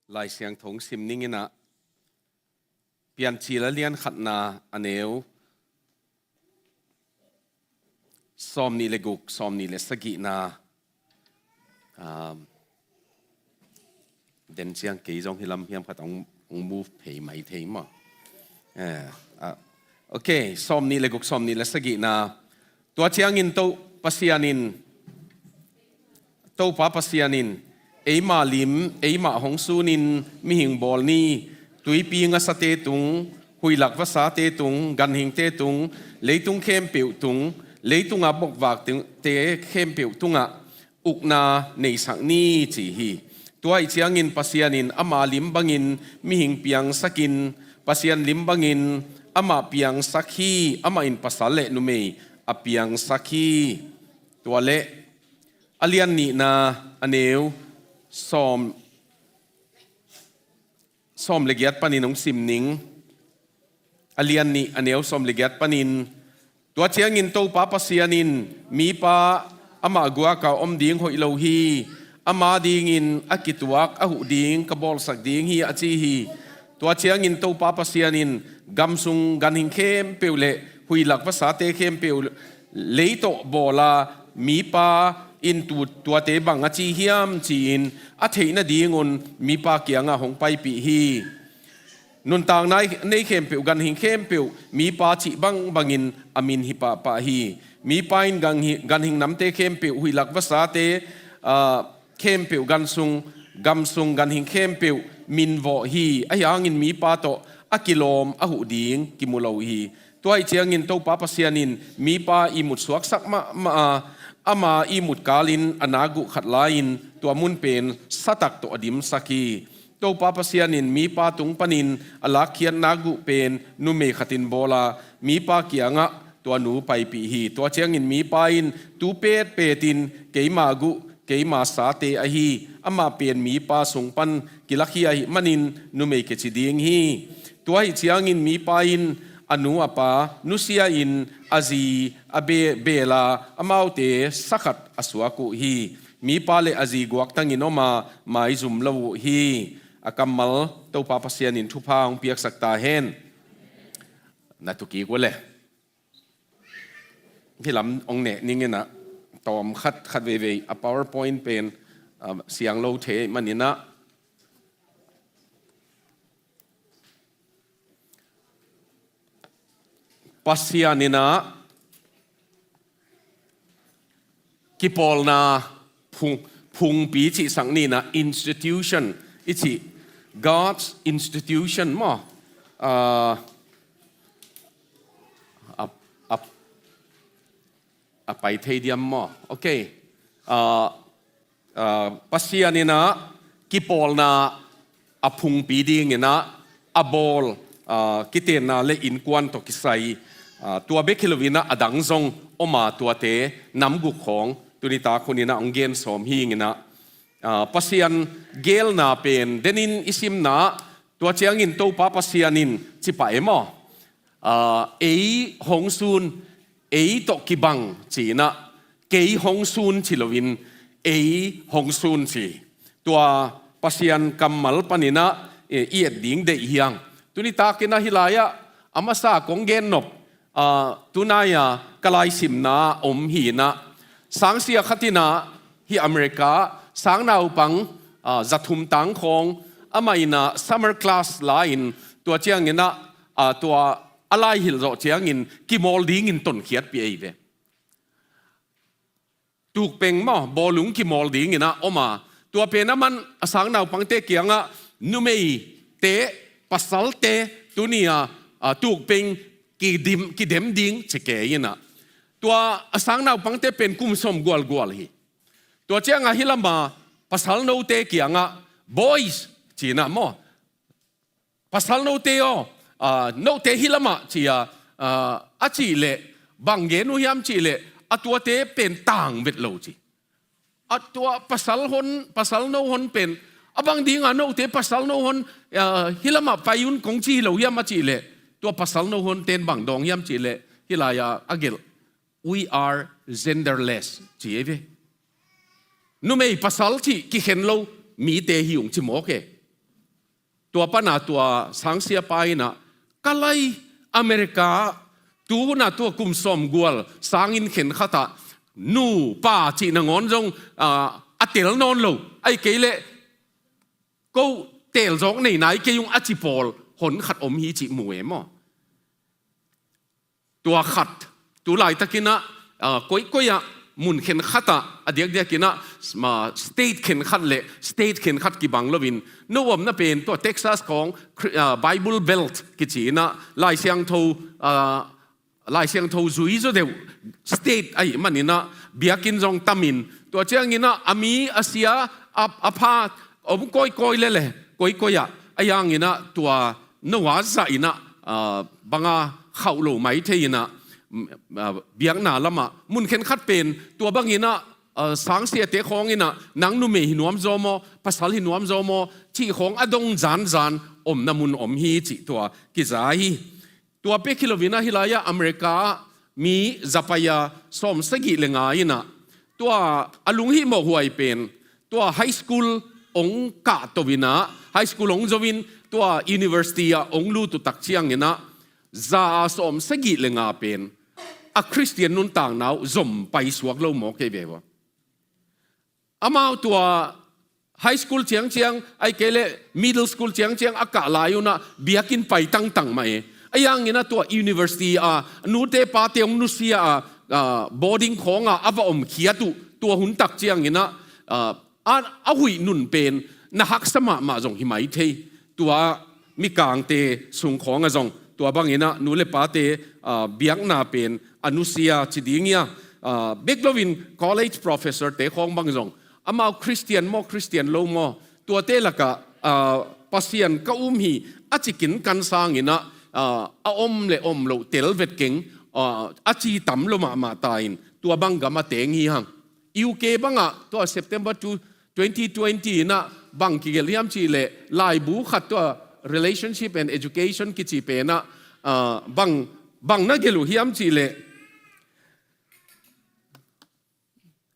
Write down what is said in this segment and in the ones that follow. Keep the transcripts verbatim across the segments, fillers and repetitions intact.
Lai Siangtho sim ning in ah, Piancil a lian khatna a neu sawmnih le guk, sawmnih le sagihna, um, den ciang kei zong hi lam hiam khat hong, hong move phei mai thei maw? Eh, ah, ok, sawmnih le guk, sawmnih le sagihna. Tua ciangin Topa Pasian in, Topa Pasian in, eima lim, eima hong sunin mihing bawl ni, tuipi ngasate tung, huihlak vasate tung, ganhingte tung, leitung khempeuh tung, leitunga bokvakte khempeuh tungah ukna neisak ni, ci hi. Tua ahih ciangin Pasian in ama lim bangin mihing piangsakin, Pasian lim bangin amah piangsak hi. Amah in pasal le numei a piangsak hi. Tua le a lian nihna a neu sawm, sawm le giat panin hong sim ning. A lian nih a neu sawm le giat panin, tua ciangin Topa Pasian in mipa amah guaka om ding hoih lo hi. Ama dingin a kituak a huh ding ka bawlsak ding hi, a ci hi. Tua ciangin Topa Pasian in, gam sung ganhing khempeuh le huihlak vasate khempeuh lei tawh bawla, mipa in tu, tuate bang a ci hiam, ci-in a theih nadingun mipa kiangah hong paipih hi. Nuntak nei khempeuh, ganhing khempeuh, mipa cih bangbangin a min hi pahpah hi. Mipa in ganhing, ganhing namte khempeuh, huihlak vasate, ah, khempeuh, gan sung, gam sung ganhing khempeuh minvawh hi. Ahi hangin mipa tawh a kilawm a huh ding kimu lo hi. Tua ahih ciangin Topa Pasian in mipa ihmut suaksak mahmah a, ama ihmut kalin a nakguh khat la-in tua mun pen satak tawh a dimsak hi. Topa Pasian in mipa tung panin a lakkhiat nakguh pen numei khatin bawla, mipa kiangah tua nu paipih hi. Tua ciangin mipa in, tu petpetin keima guh, keima sate ahi, amah pen mipa sung pan kilakhia ahih manin numei kici ding hi. Tua ahih ciangin mipa in a nu a pa nusia-in a zi a be-, bela, amaute sa khat a suak uh hi. Mipa le a zi guaktangin om a, maizum lo uh hi. A kammal Topa Pasian in thupha hong piaksak ta hen. Na tukik uh le. Hih lam hong neh ning in ah, tawm khat, khat veivei a PowerPoint pen, ah, siang lo thei manin ah, Pasian in ah kipawlna phung, phungpi cihsak ni in ah, institution i cih, God's institution maw? Ah, a, a, a pai thei diam maw? Ok. Ah, ah, Pasian in ah kipawlna a phungpi ding in ah a bawl, ah, kitenna le innkuan tawh kisai, ah, tua bek hi lo in ah a dang zong om a, tuate nam guk khawng tuni tak hun in ah hong gen sawm hi ing in ah, ah, Pasian geelna pen denin i simna ah, tua ciangin Topa Pasian in ci pah e maw? Ah, ei hong sun, ei tawh kibang ci in ah, kei hong sun ci lo in, ei hong sun ci. Tua Pasian kammal panin ah, eh, i et ding deih hi hang. Tuni tak in ah hih lai-ah a masa kong gen nop, ah, tunai-a ka laisimna om hi in ah, sangsia khat in ah hih America sang naupang, ah, za thum tang khawng amah in ah summer class la-in, tua ciangin ah, ah, tua a lai hilh zawh ciangin kimawl dingin tonkhiatpih ei ve. Tukpeng maw, bawlung kimawl ding in ah om a, tua pen a man a sang naupangte kiangah numeite, pasalte tuni-a, ah, tukpeng kidim, kidem ding ci kei in ah, tua a sang naupangte pen kum sawm gualgual hi. Tua ciangah hih lamah pasal note kiangah boys ci in ah maw, pasal note aw, ah, note hih lamah ci a, ah, a cih leh bang gen uh hiam cih leh, a tuate pen tang vet lo ci. A tua pasal hon, pasal no hon pen a bang dinga note pasal no hon, ah, hih lamah pai un kong ci hi lo hiam a cih leh, tua pasal no honte in bang dawng hiam cih leh, hih lai-a a gelh, "We are genderless," ci ei ve. Numei pasal cih kikhen lo mite hi ung ci mawk e. Tua pana tua sangsiapa inah, ka lai, America, tuhuna tua kum sawmgual sangin khenkhatah nu pa cih nangawn zong, ah, a tel nawn lo. Ahih kei leh ko telzawk nei nai kei ung a ci pawl hon khat om hi cih mu e maw? Tua khat, tu laitakinah, ah, koikoi ah, mun khenkhatah, a diakdiakinah, ma, state khenkhat le state khenkhat kibang loin, no omna pen tua Texas khawng, Chri-, ah, Bible Belt kici inah, Lai Siangtho, ah, Lai Siangtho zui zaw deuh state ahih maninah, biakinn zong tamin, tua cianginah a mi a sia, a, a pha om kawikawi lele, koikoi ah, a yanginah tua Noah zah inah, ah, banga khauh lo maithei inah, mm, ah, biakna lamah mun khenkhat pen tua banginah, ah, sangsiate khawng inah, nang numei hi nuam zaw maw, pasal hi nuam zaw maw, cih khawng a dong zanzan omna mun om hi cih tua kiza hi. Tua pek hi loinah hih lai-ah America ah mi zapai a sawmsagih le nga inah, tua a lunghihmawh huai pen, tua high school ong kahto inah, high school ong zo in, tua university ah ong lut uh tak cianginah, za a sawmsagih le nga pen a Khristian nuntakna uh zom paisuak lo maw kei ve uh. Amau tua high school ciangciang, ahih kei leh middle school ciangciang a kah lai unah biakinn pai tangtang mah e. A yanginah tua university a nute pate ong nusia a, ah, boarding khawngah a va omkhiat uh tua hun tak cianginah, ah, a, a huih nun pen na haksa mahmah zong hi maithei. Tua mikangte sung khawngah zong tua banginah nu le pate, ah, biakna pen a nusia ci ding ia, ah, bek loin college professor-te khawng bang zong, amau Khristian maw, Khristian lo maw, tuate lakah, ah, Pasian ka um hi a ci kinkan sanginah, ah, a om le om loh tel vet keng, ah, a ci tam lo mahmah ta in, tua bang gam a teng hi hang. U K bangah tua September two, twenty twenty inah bang kigelh hiam cih leh laibu khat tua Relationship and Education kici penah, ah, bang, bang na gelh uh hiam cih leh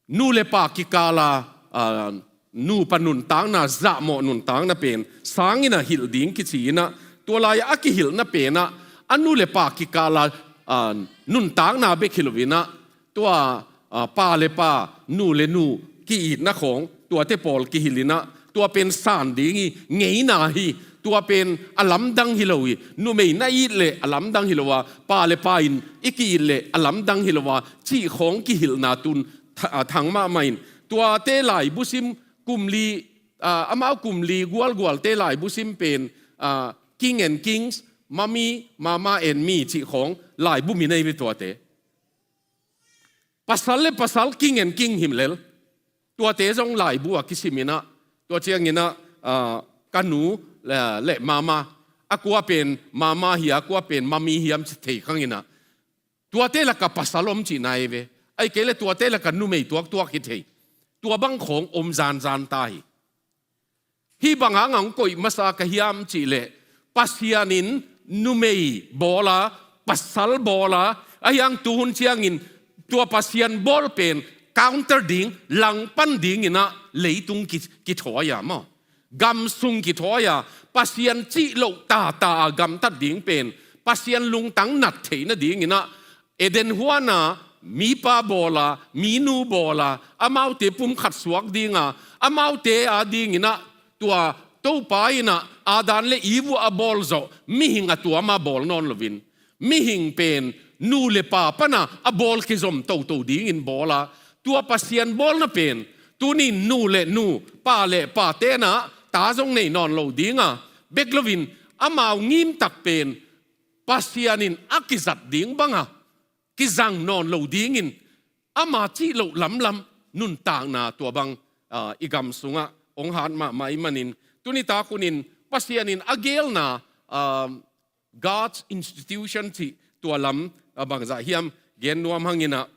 nu le pa kikala, ah, nupa nuntakna, zahmawh nuntakna pen sanginah hilh ding kici inah, tua lai-ah a kihilhna penah a nu le pa kikala, ah, nuntakna bek hi loinah, tua, ah, pa le pa, nu le nu ki-itna khawng, tuate pawl kihilh inah, tua pen san ding hi, ngeina hi, tua pen a lamdang hi lo hi, numei na it leh a lamdang hi lo a, pa le pa in i ki-it leh a lamdang hi lo a, cih khawng kihilhna tun tha-, ah, thang mahmah in. Tuate laibu sim kum li, ah, amau kum li gualgualte laibu sim pen, ah, King and Kings, Mummy, Mama and Me cih khawng laibu min ahi ve tuate. Pasal le pasal, king and king himlel. Tuate zong laibu a kisim inah, tua cianginah, ah, ka nu le, le mama, a kua pen mama hi a, a kua pen mummy hiam ci thei khanginah. Tuate lakah pasal om cihna hi ve. Ahih kei leh tuate lakah numei tuaktuak hi thei. Tua bang khawng om zanzan ta hi. Hih bang hangah hong koih masa ka hiam cih leh, Pasian in numei bawl a, pasal bawl a, ahi hang tuhun ciangin tua Pasian bawl pen counter ding, langpan dinginah leitung ki, kithawi a maw, gam sung kithawi a, Pasian cih loh tata a gamtat ding pen Pasian lungtang nat theih nadinginah Eden huana mipa bawl a, minu bawl a, amaute pumkhat suak dinga, amaute a dinginah tua Topa inah Adam le Eve uh a bawl zawh mihing a tuama bawl nawn loin, mihing pen nu le pa pana a bawl kizom toto dingin bawl a, tua Pasian bawlna pen tuni-in nu le nu, pa le pa tenah ta zong nei nawn lo dinga, bek loin amau ngimtak pen Pasian in a kizat ding banga kizang nawn lo dingin ama cih loh lamlam nuntakna tua bang, ah, i gam sungah hong hat mahmah ahih manin, tuni tak hunin Pasian in a geelna, ah, God's institution cih tua lam, ah, bangzah hiam gen nuam hanginah,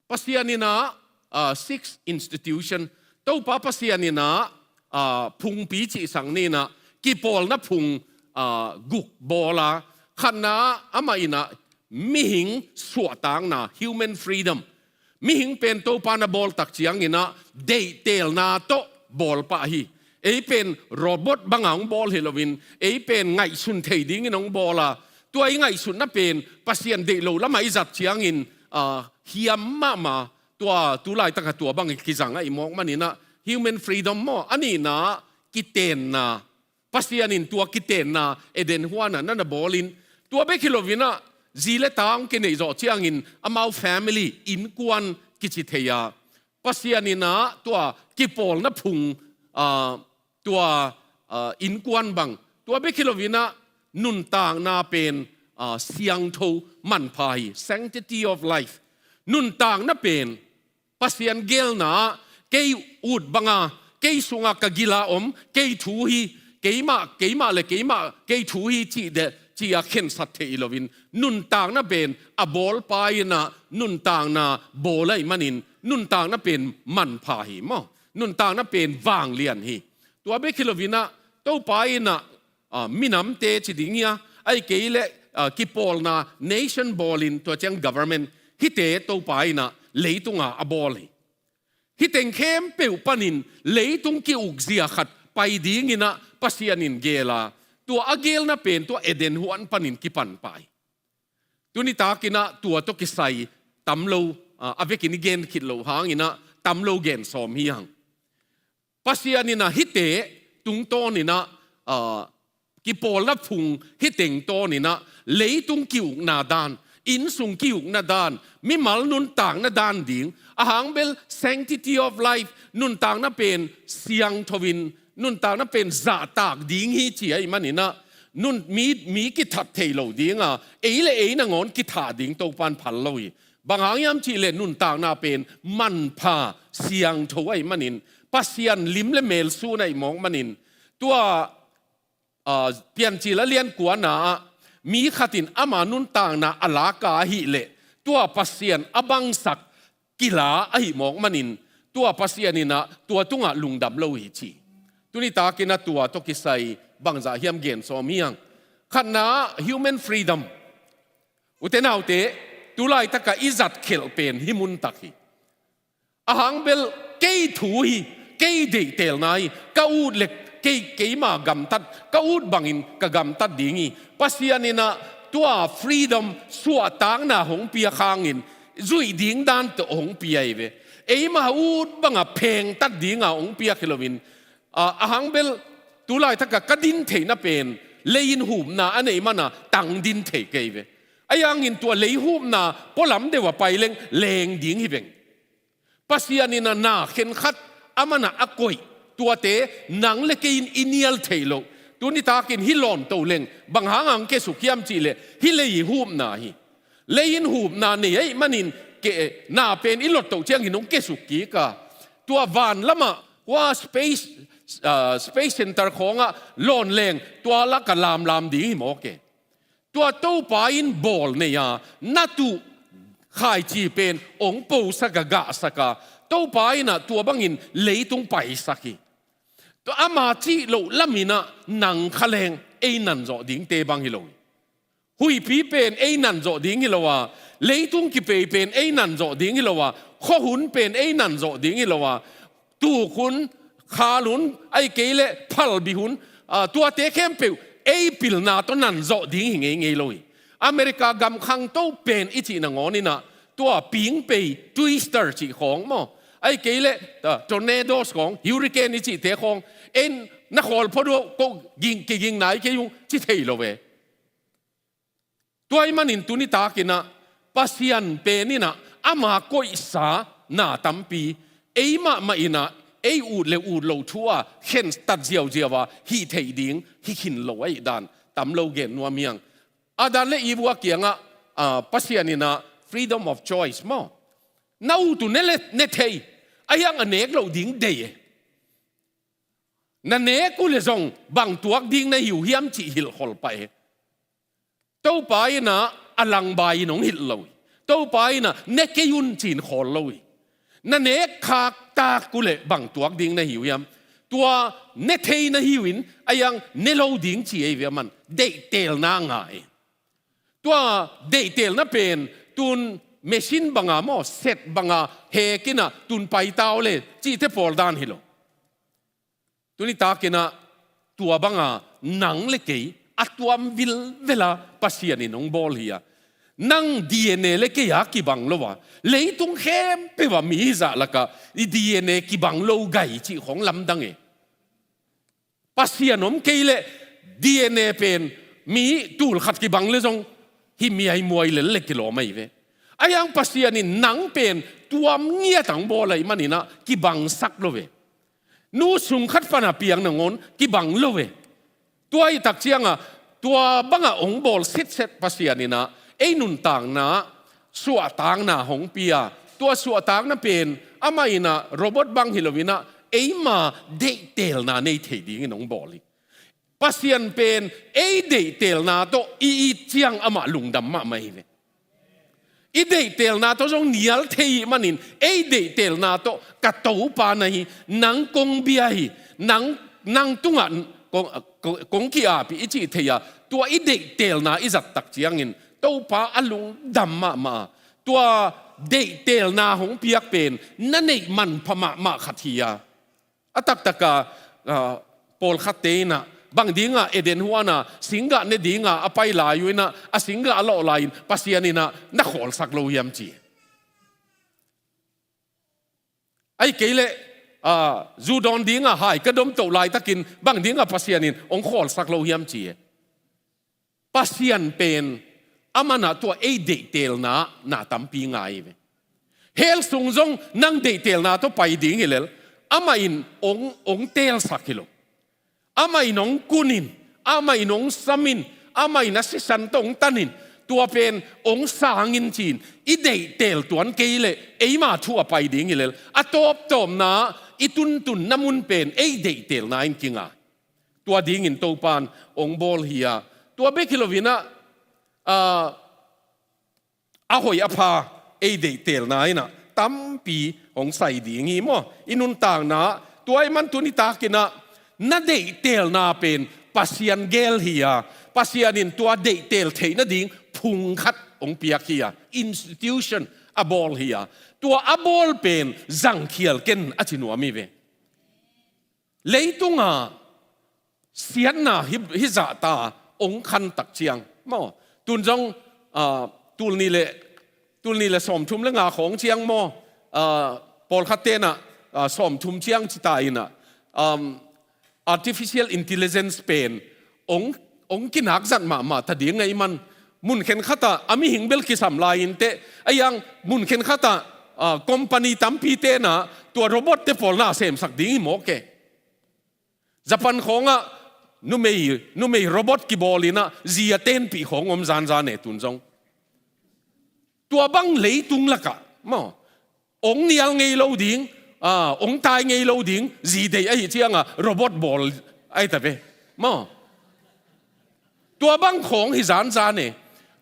Pasian inah, ah, six institution, Topa Pasian inah, ah, phungpi cihsak ninah, kipawlna phung, ah, guk bawl a, khatna amah inah mihing suahtakna, human freedom. Mihing pen Topa na bawl tak cianginah deihtelna tawh bawl pah hi. Ei pen robot banga hong bawl hi loin, ei pen ngaihsun thei dingin hong bawl a, tua i ngaihsutna pen Pasian deih lo lamah i zat ciangin, ah, hiam mahmah. Tua tu laitaka tua bang kizang ahih mawk maninah human freedom maw, a nihna kitenna, Pasian in tua kitenna Eden huanah na na bawlin, tua bek hi loinah zi le ta hong kineih zawh ciangin amau family, innkuan kici thei a, Pasian inah tua kipawlna phung, ah, tua, ah, innkuan bang, tua bek hi loinah nuntakna pen, ah, siangtho manpha hi, sanctity of life. Nuntakna pen Pasian geelna ah kei ut banga, kei sunga ka gila om, kei thu hi, keimah, keimah le keimah kei thu hi cih deh, cih a khensat theih hi loin, nuntakna pen a bawlpa inah nuntakna bawl ahih manin, nuntakna pen manpha hi maw. Nuntakna pen vanglian hi. Tua bek hi loinah Topa inah, ah, minamte ci ding hia, ahih kei leh, ah, kipawlna nation bawlin, tua ciang government, hihte Topa inah leitunga a bawl hi. Hih teng khempeuh panin leitung ki-ukzia khat pai dinginah Pasian in geel a, tua a geelna pen tua Eden huan panin kipan pah hi. Tuni takinah tua tawh kisai tam lo, ah, a vekin i gen khit loh hanginah tam lo gen sawm hi hang. Pasian inah hihte tungtawninah, ah, kipawlna phung hih teng tawninah leitung ki-ukna dan, innsung ki-ukna dan, mimal nuntakna dan ding, a hang bel sanctity of life, nuntakna pen siangtho in, nuntakna pen zahtak ding hi ci ahih maninah, nun, mi, mi kithat thei lo dinga, ei le ei nangawn kithah ding Topan phal lo hi. Bang hang hiam cihleh nuntakna pen manpha siangtho ahih manin, Pasian lim le mel sun ahih mawk manin, tua, ah, Piancil a lian kuana ah mi khatin ama nuntakna a laka ahihleh, tua Pasian a bangsak kila ahih mawk manin, tua Pasian inah tua tungah lungdam lo hi ci. Tuni takinah tua tawh kisai bangzah hiam gen sawm hi hang. Khatna ah human freedom. Ute naute, tu laitaka i zat khelh pen hih muntak hi. A hang bel kei thu hi, kei deihtelna hi, ka ut le kei, keima gamtat, ka ut bangin ka gamtat ding hi. Pasian inah tua freedom, suahtakna hong piak hangin zuih ding dan tawh hong pia hi ve. Eima ut banga phengtat dinga hong piak hi loin, ah, a hang bel tu laitaka ka din theihna pen lei-in hupna a neih mana tang din thei kei ve. Ahi hangin tua lei hupna pualam deuh a pai leng leng ding hi veng. Pasian inah na khenkhat a mana a koih, tuate nang le kei in i nial theih loh. Tuni takin hih lawnto leng bang hanga hong kiasuk hiam cihleh hih lei hupna hi. Lei-in hupna nei ahih manin ke, na pen i lottoh ciangin hong kiasuk kik a, tua van lamah, hua space, ah, space center khawngah lawn leng tua laka lamlam ding hi mawk e. Tua Topa in bawl nei a, na tuh khaici pen hong posak a, gahsak a, Topa inah tua bangin leitung paisak hi. Tua ama cih loh laminah nang kha leng ei nanzawh dingte bang hi lo hi. Huihpi pen ei nanzawh ding hi lo a, leitung kipei pen ei nanzawh ding hi lo a, khuahun pen ei nanzawh ding hi lo a, tukhun, khalhun, ahih kei leh phalbi hun, ah, tuate khempeuh ei pilna tawh nanzawh ding hi ngeingei lo hi. America gam khangto pen i cih nangawninah tua pingpei, twister cih khawng maw, ahih kei leh, ah, tornadoes khawng, hurricane i cihte khawng, en na khawl phot uh ko ging, kiging nai kei ung ci thei lo ve. Tua ahih manin tuni takinah Pasian pen inah ama koihsa na tampi ei mahmah inah ei ut le ut loh thu a khentat ziauziau a hih theih ding hi khin lo ahih dan tam lo gen nuam hi hang. Adam le Eve kiangah, ah, Pasian inah freedom of choice maw, na ut uh ne le ne thei, ahi hang a nek loh ding deih e. Na nek uh le zong bang tuak ding na hi uh hiam cih hilh khol pah e. Topa inah a langbai in hong hilh lo hi. Topa inah ne kei un ci-in khawl lo hi. Na nek khak tak uh leh bang tuak ding na hi uh hiam? Tua ne thei na hi uh in, ahi hang ne lo ding ci ei ve, aman deihtelna ngah e. Tua deihtelna pen tun machine banga maw, set banga hek inah tun pai ta aw le cihte pawl dan hi lo. Tuni takin ah tua banga nang le kei a tuam vilvela Pasian in hong bawl hi a, nang D N A le kei a kibang lo a, leitung khempeuh a mi zah lakah i D N A kibang lo gai cih khong lamdang e. Pasian om kei leh D N A pen mi tul khat kibang le zong hi miaimuai lel le kilawm ahi ve. Ahi hang Pasian in nang pen tuam ngiat hong bawl ahih manin ah kibangsak lo ve. Nu sung khat pana piang nangawn kibang lo ve. Tua ahih tak ciangah tua bangah hong bawl sitset Pasian in ah ei nuntakna suahtakna hong pia. Tua suahtakna pen amah in ah robot bang hi loin ah eima deihtelna nei thei dingin hong bawl hi. Pasian pen ei deihtelna tawh i it ciang amah lungdam mahmah hi ve. I deihtelna tawh zong nial thei ahih manin ei deihtelna tawh ka Topa na hi, nang kong bia hi, nang, nang tungah kong, kong, kong ki-ap hi i cih thei a, tua i deihtelna i zat tak ciangin Topa a lungdam mahmah a, tua deihtelna hong piak pen na neih manpha mahmah khat hi a. A taktaka, ah, pawlkhatte in ah bang dinga Eden huana singgah ne dinga a pai lai uh in ah a singgah a lawh lai-in Pasian in ah na khawlsak lo hiam ci. Ahih kei leh, ah, zu dawn dinga hai ka dom toh laitakin bang dinga Pasian in hong khawlsak lo hiam ci. Pasian pen amah in ah tua ei deihtelna na tampi ngai ve. Hell sung zong nang deihtelna tawh pai ding hi lel, amah in hong, hong teelsak hi lo. Amah in hong kunin, amah in hong samin, amah in a sisan tawh hong tanin, tua pen hong sangin ci-in i deihteel tuan kei leh eima thu a pai ding hi lel, a tawptawpna i tuntunna mun pen ei deihtelna in kinga. Tua dingin Topan hong bawl hi a, tua bek hi loin ah, ah, a hoih a pha ei deihtelna in ah tampi hong sai ding hi maw. I nuntakna tua ahih man tuni takin ah na deihtelna pen Pasian gel hi a, Pasian in tua deihteel theih nading phung khat hong piak hi a, institution a bawl hi a, tua a bawl pen zangkhial ken a ci nuam hi ve. Leitunga siatna hi, hi zahta hong khan tak ciang maw. Tun zong, ah, tul nih le, tul nih le sawmthum le nga khawng ciang maw, ah, pawlkhatte in ah, ah, sawmthum ciang ci ta in ah, um, artificial intelligence pen hong, hong kinak zat mahmah ta ding ahih man, mun khenkhatah a mihing bel kisam lai-in teh, ahih hang mun khenkhatah, ah, company tampite in ah tua robot te pawlna semsak ding hi mawk e. Japan khawngah numei, numei robot kibawl in ah zi a tenpih khawng om zanzan e tun zong. Tua bang leitung lakah maw, hong nial ngei lo ding, ah, hong tai ngei lo ding zi deih ahih ciangah robot bawl ahi ta ve maw. Tua bang khawng hi zanzan e.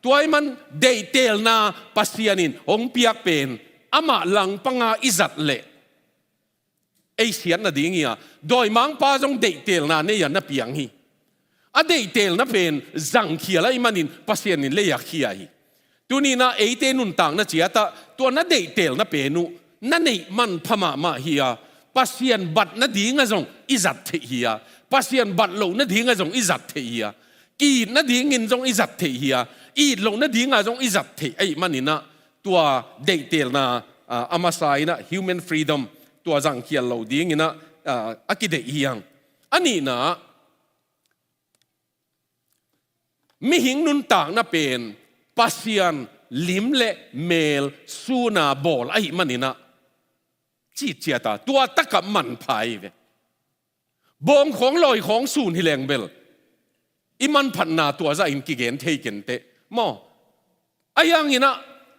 Tua ahih man deihtelna Pasian in hong piak pen amah langpanga i zat leh ei siat nading hi a, dawimangpa zong deihtelna nei a na piang hi. A deihtelna pen zangkhial ahih manin Pasian in lei a khia hi. Tuni in ah eite nuntakna ciatah tua na deihtelna pen uh na neih manpha mahmah hi a, Pasian bat nadingah zong i zat theih hi a, Pasian bat loh nadingah zong i zat theih hi a, ki-it nadingin zong i zat theih hi a, it loh nadingah zong i zat theih ahih manin ah tua deihtelna, ah, a masa in ah human freedom, tua zangkhial lo dingin ah, ah, a kideih hi hang. A nihna, mihing nuntakna pen Pasian lim le mel suna bawl ahih manin ah citciat a, tua takah manpha hi ve. Bawng khawng lawi khawng sun hi leng bel i manphatna tua zahin kigen thei kenteh maw. Ahih hangin ah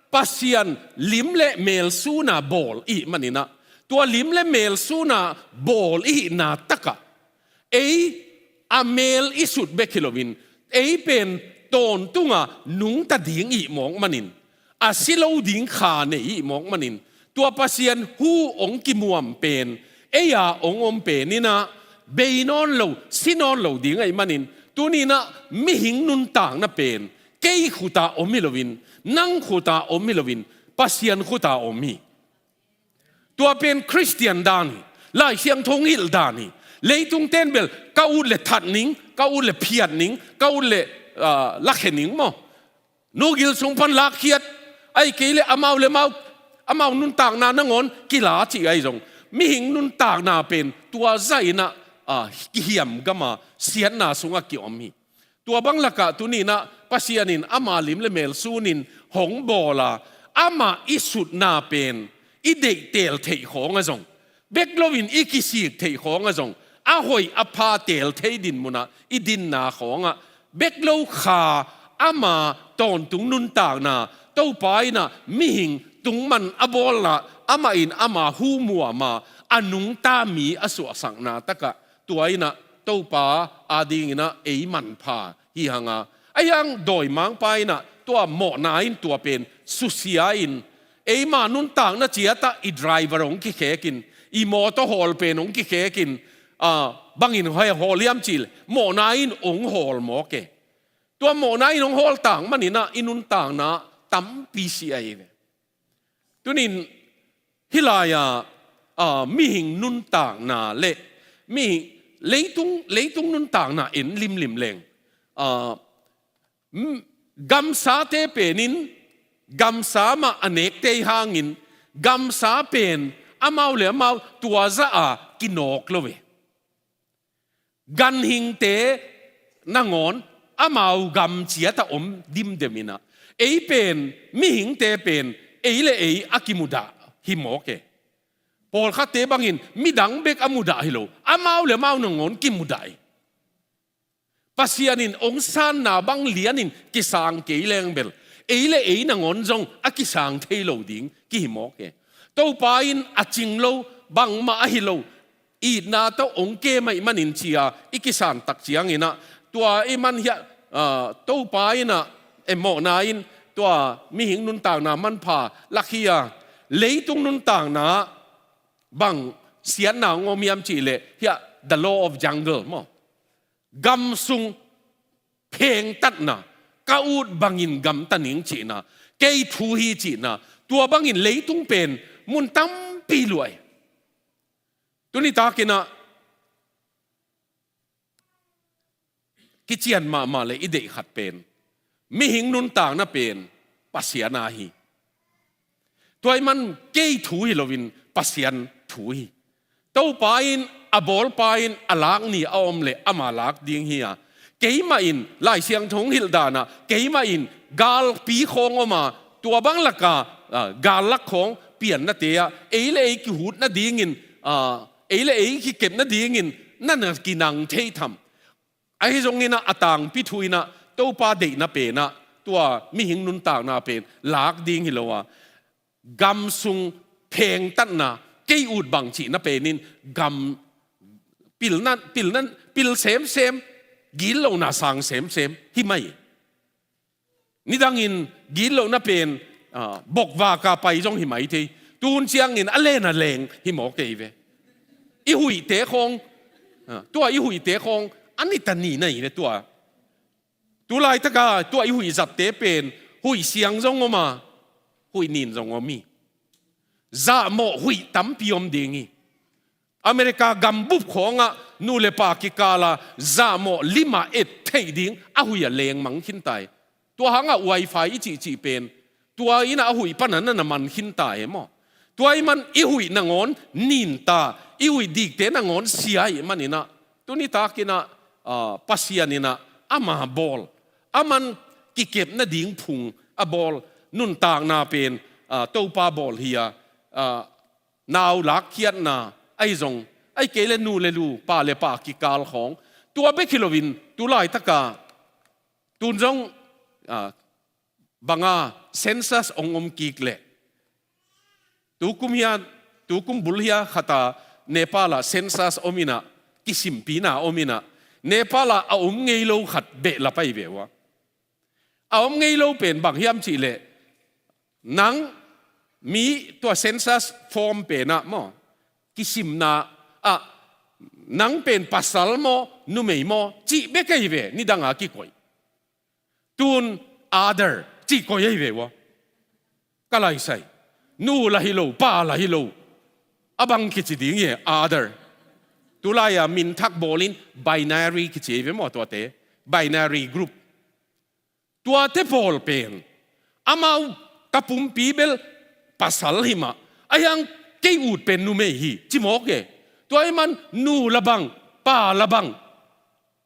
Pasian lim le mel suna bawl ihih manin ah, tua lim le mel suna bawl ihihna takah ei a mel i sut bek hi loin, ei pen tawntunga nungta ding ihih mawk manin, a si lo ding kha nei ihih mawk manin, tua Pasian hu hong kimuam pen ei a hong om pen in ah bei nawn lo, si nawn lo ding ahih manin, tuni in ah mihing nuntakna pen kei khuta om hi loin, nang khuta om hi loin, Pasian khuta om hi. Tua pen Khristian dan hi, Lai Siangtho hong hilh dan hi. Leitung ten bel ka ut le that ning, ka ut le phiat ning, ka ut le, ah, lakhia ning maw. Nugil sung pan lakkhiat, ahih kei le amau le amau, amau nuntakna nangawn kila cih ahi zong, mihing nuntakna pen tua zah in ah, ah, kihiam gam a siatna sungah kiom hi. Tua bang lakah tuni in ah Pasian in ama lim le mel sunin hong bawl a, amah i sutna pen i deih teel theih khawng ah zong, bek loin i kisik theih khawng ah zong, a hoih a pha teel thei din mun ah i dinna khawng ah, bek lo kha ama tawntung nuntakna, Topa in ah mihing tungman a bawlna, amah in ama hu muam a, a nungta mi a suahsakna tak ah, tua in ah Topa ading in ah ei manpha hi hang a, ahi hang dawimangpa in ah tua mawhna in tua pen susia in, eima nuntakna ciat ah i driver hong kikhek in, i mawtaw hawl pen hong kikhek in, ah, bang in hawl hiam cih leh mawhna in hong hawl mawk e. Tua mawhna in hong hawl tak man in ah i nuntakna tampi si ahi ve. Tuni in hih lai-ah, ah, mihing nuntakna le mihing, leitung, leitung nuntakna en limlim leng, ah, m-, gamsate pen in gamsa mah a nek tei hangin, gamsa pen amau le amau tua zah a kinawk lo ve. Ganhingte nangawn amau gam ciat ah om dimdem in ah, ei pen, mihingte pen ei le ei a kimudah hi mawk e. Pawlkhatte bangin midang bek a mudah hi lo, amau le amau nangawn kimudah hi. Pasian in hong sanna bang lianin kisang kei leng bel, ei le ei nangawn zong a kisang thei lo ding kihi mawk e. Topa in a cing lo, bangmah ahi lo, itna tawh hong kem ahih manin ci a i kisan tak ciangin ah, tua i man hiah, ah, Topa in ah, e, mawhna in tua mihing nuntakna manpha lak hi a, leitung nuntakna bang siatna hong om hiam cih leh hiah the law of jungle maw. Gam sung phengtatna, ka ut bangin gamta ning cihna, kei thu hi cihna, tua bangin leitung pen mun tampi luah hi. Tuni takin ah kician mahmah le i deih khat pen, mihing nuntakna pen Pasian a hi. Tua ahih man kei thu hi loin Pasian thu hi. Topa in, a bawlpa in a lak ni a om leh ama lak ding hi a, keimah in Lai Siangtho hong hilh dan ah, keimah in galpi khawng om a, tua bang lak a, ah, gal lak khawng piannate ah ei le ei kihut nadingin, ah, ei le ei kikep nadingin na na kinang thei tham. Ahi zongin ah a tangpi thu in ah Topa deihna pen ah tua mihing nuntakna pen lak ding hi lo a, gam sung phengtatna, kei ut bang cihna pen in gam pilna, pilna, pil semsem, gitlohna sang semsem hi mai. Nidangin gitlohna pen, ah, bokvak a pai zong hi mai thei. Tu hun ciangin a len a leng hi mawk ei ve. I huihte khawng, ah, tua i huihte khawng a ni ta ni na hi ve tua. Tu laitak a tua i huih zatte pen huih siang zong om a, huih nin zong om hi. Zahmawh huih tampi om ding hi. America gambup khawng ah nu le pa kikal a zahmawh lim a et theih ding a huih a lengmang khin ta hi. Tua hang ah wifi i cihcih pen tua in ah a huih pan a na na man khin ta hi maw. Tua ahih man i huih nangawn nin ta, i huih dikte nangawn sia ahih manin ah, tuni takin ah, ah, Pasian in ah ama bawl, aman kikep nading phung a bawl, nuntakna pen, ah, Topa bawl hi a, ah, nau lakkhiatna ahi zong, ahih kei le nu le lu, pa le pa kikal khawng, tua bek hi loin tu laitak a tun zong, ah, bang a census hong om kik leh, tu kum hiah, tu kum bul hiah khat a Nepal ah census om in ah, kisimpina om in ah, Nepal ah a om ngei lo khat behlap ahi ve ua. A om ngei lo pen bang hiam cih leh, nang mi tua census form pen ah maw, kisimna ah, nang pen pasal maw, numei maw, cih bek ahi ve, nidang a kikoih. Tun other cih koih ahi ve ua. Ka laisai. Nu la hi lo, pa la hi lo. A bang kici ding hi, other. Tulai-a minthak bawlin binary kici ei ve maw, tuate. Binary group. Tuate pawl pen amau, ka pumpi bel pasal hi mah, ahi hang kei ut pen numei hi, ci mawk e. Tua ahih man nu la bang, pa la bang,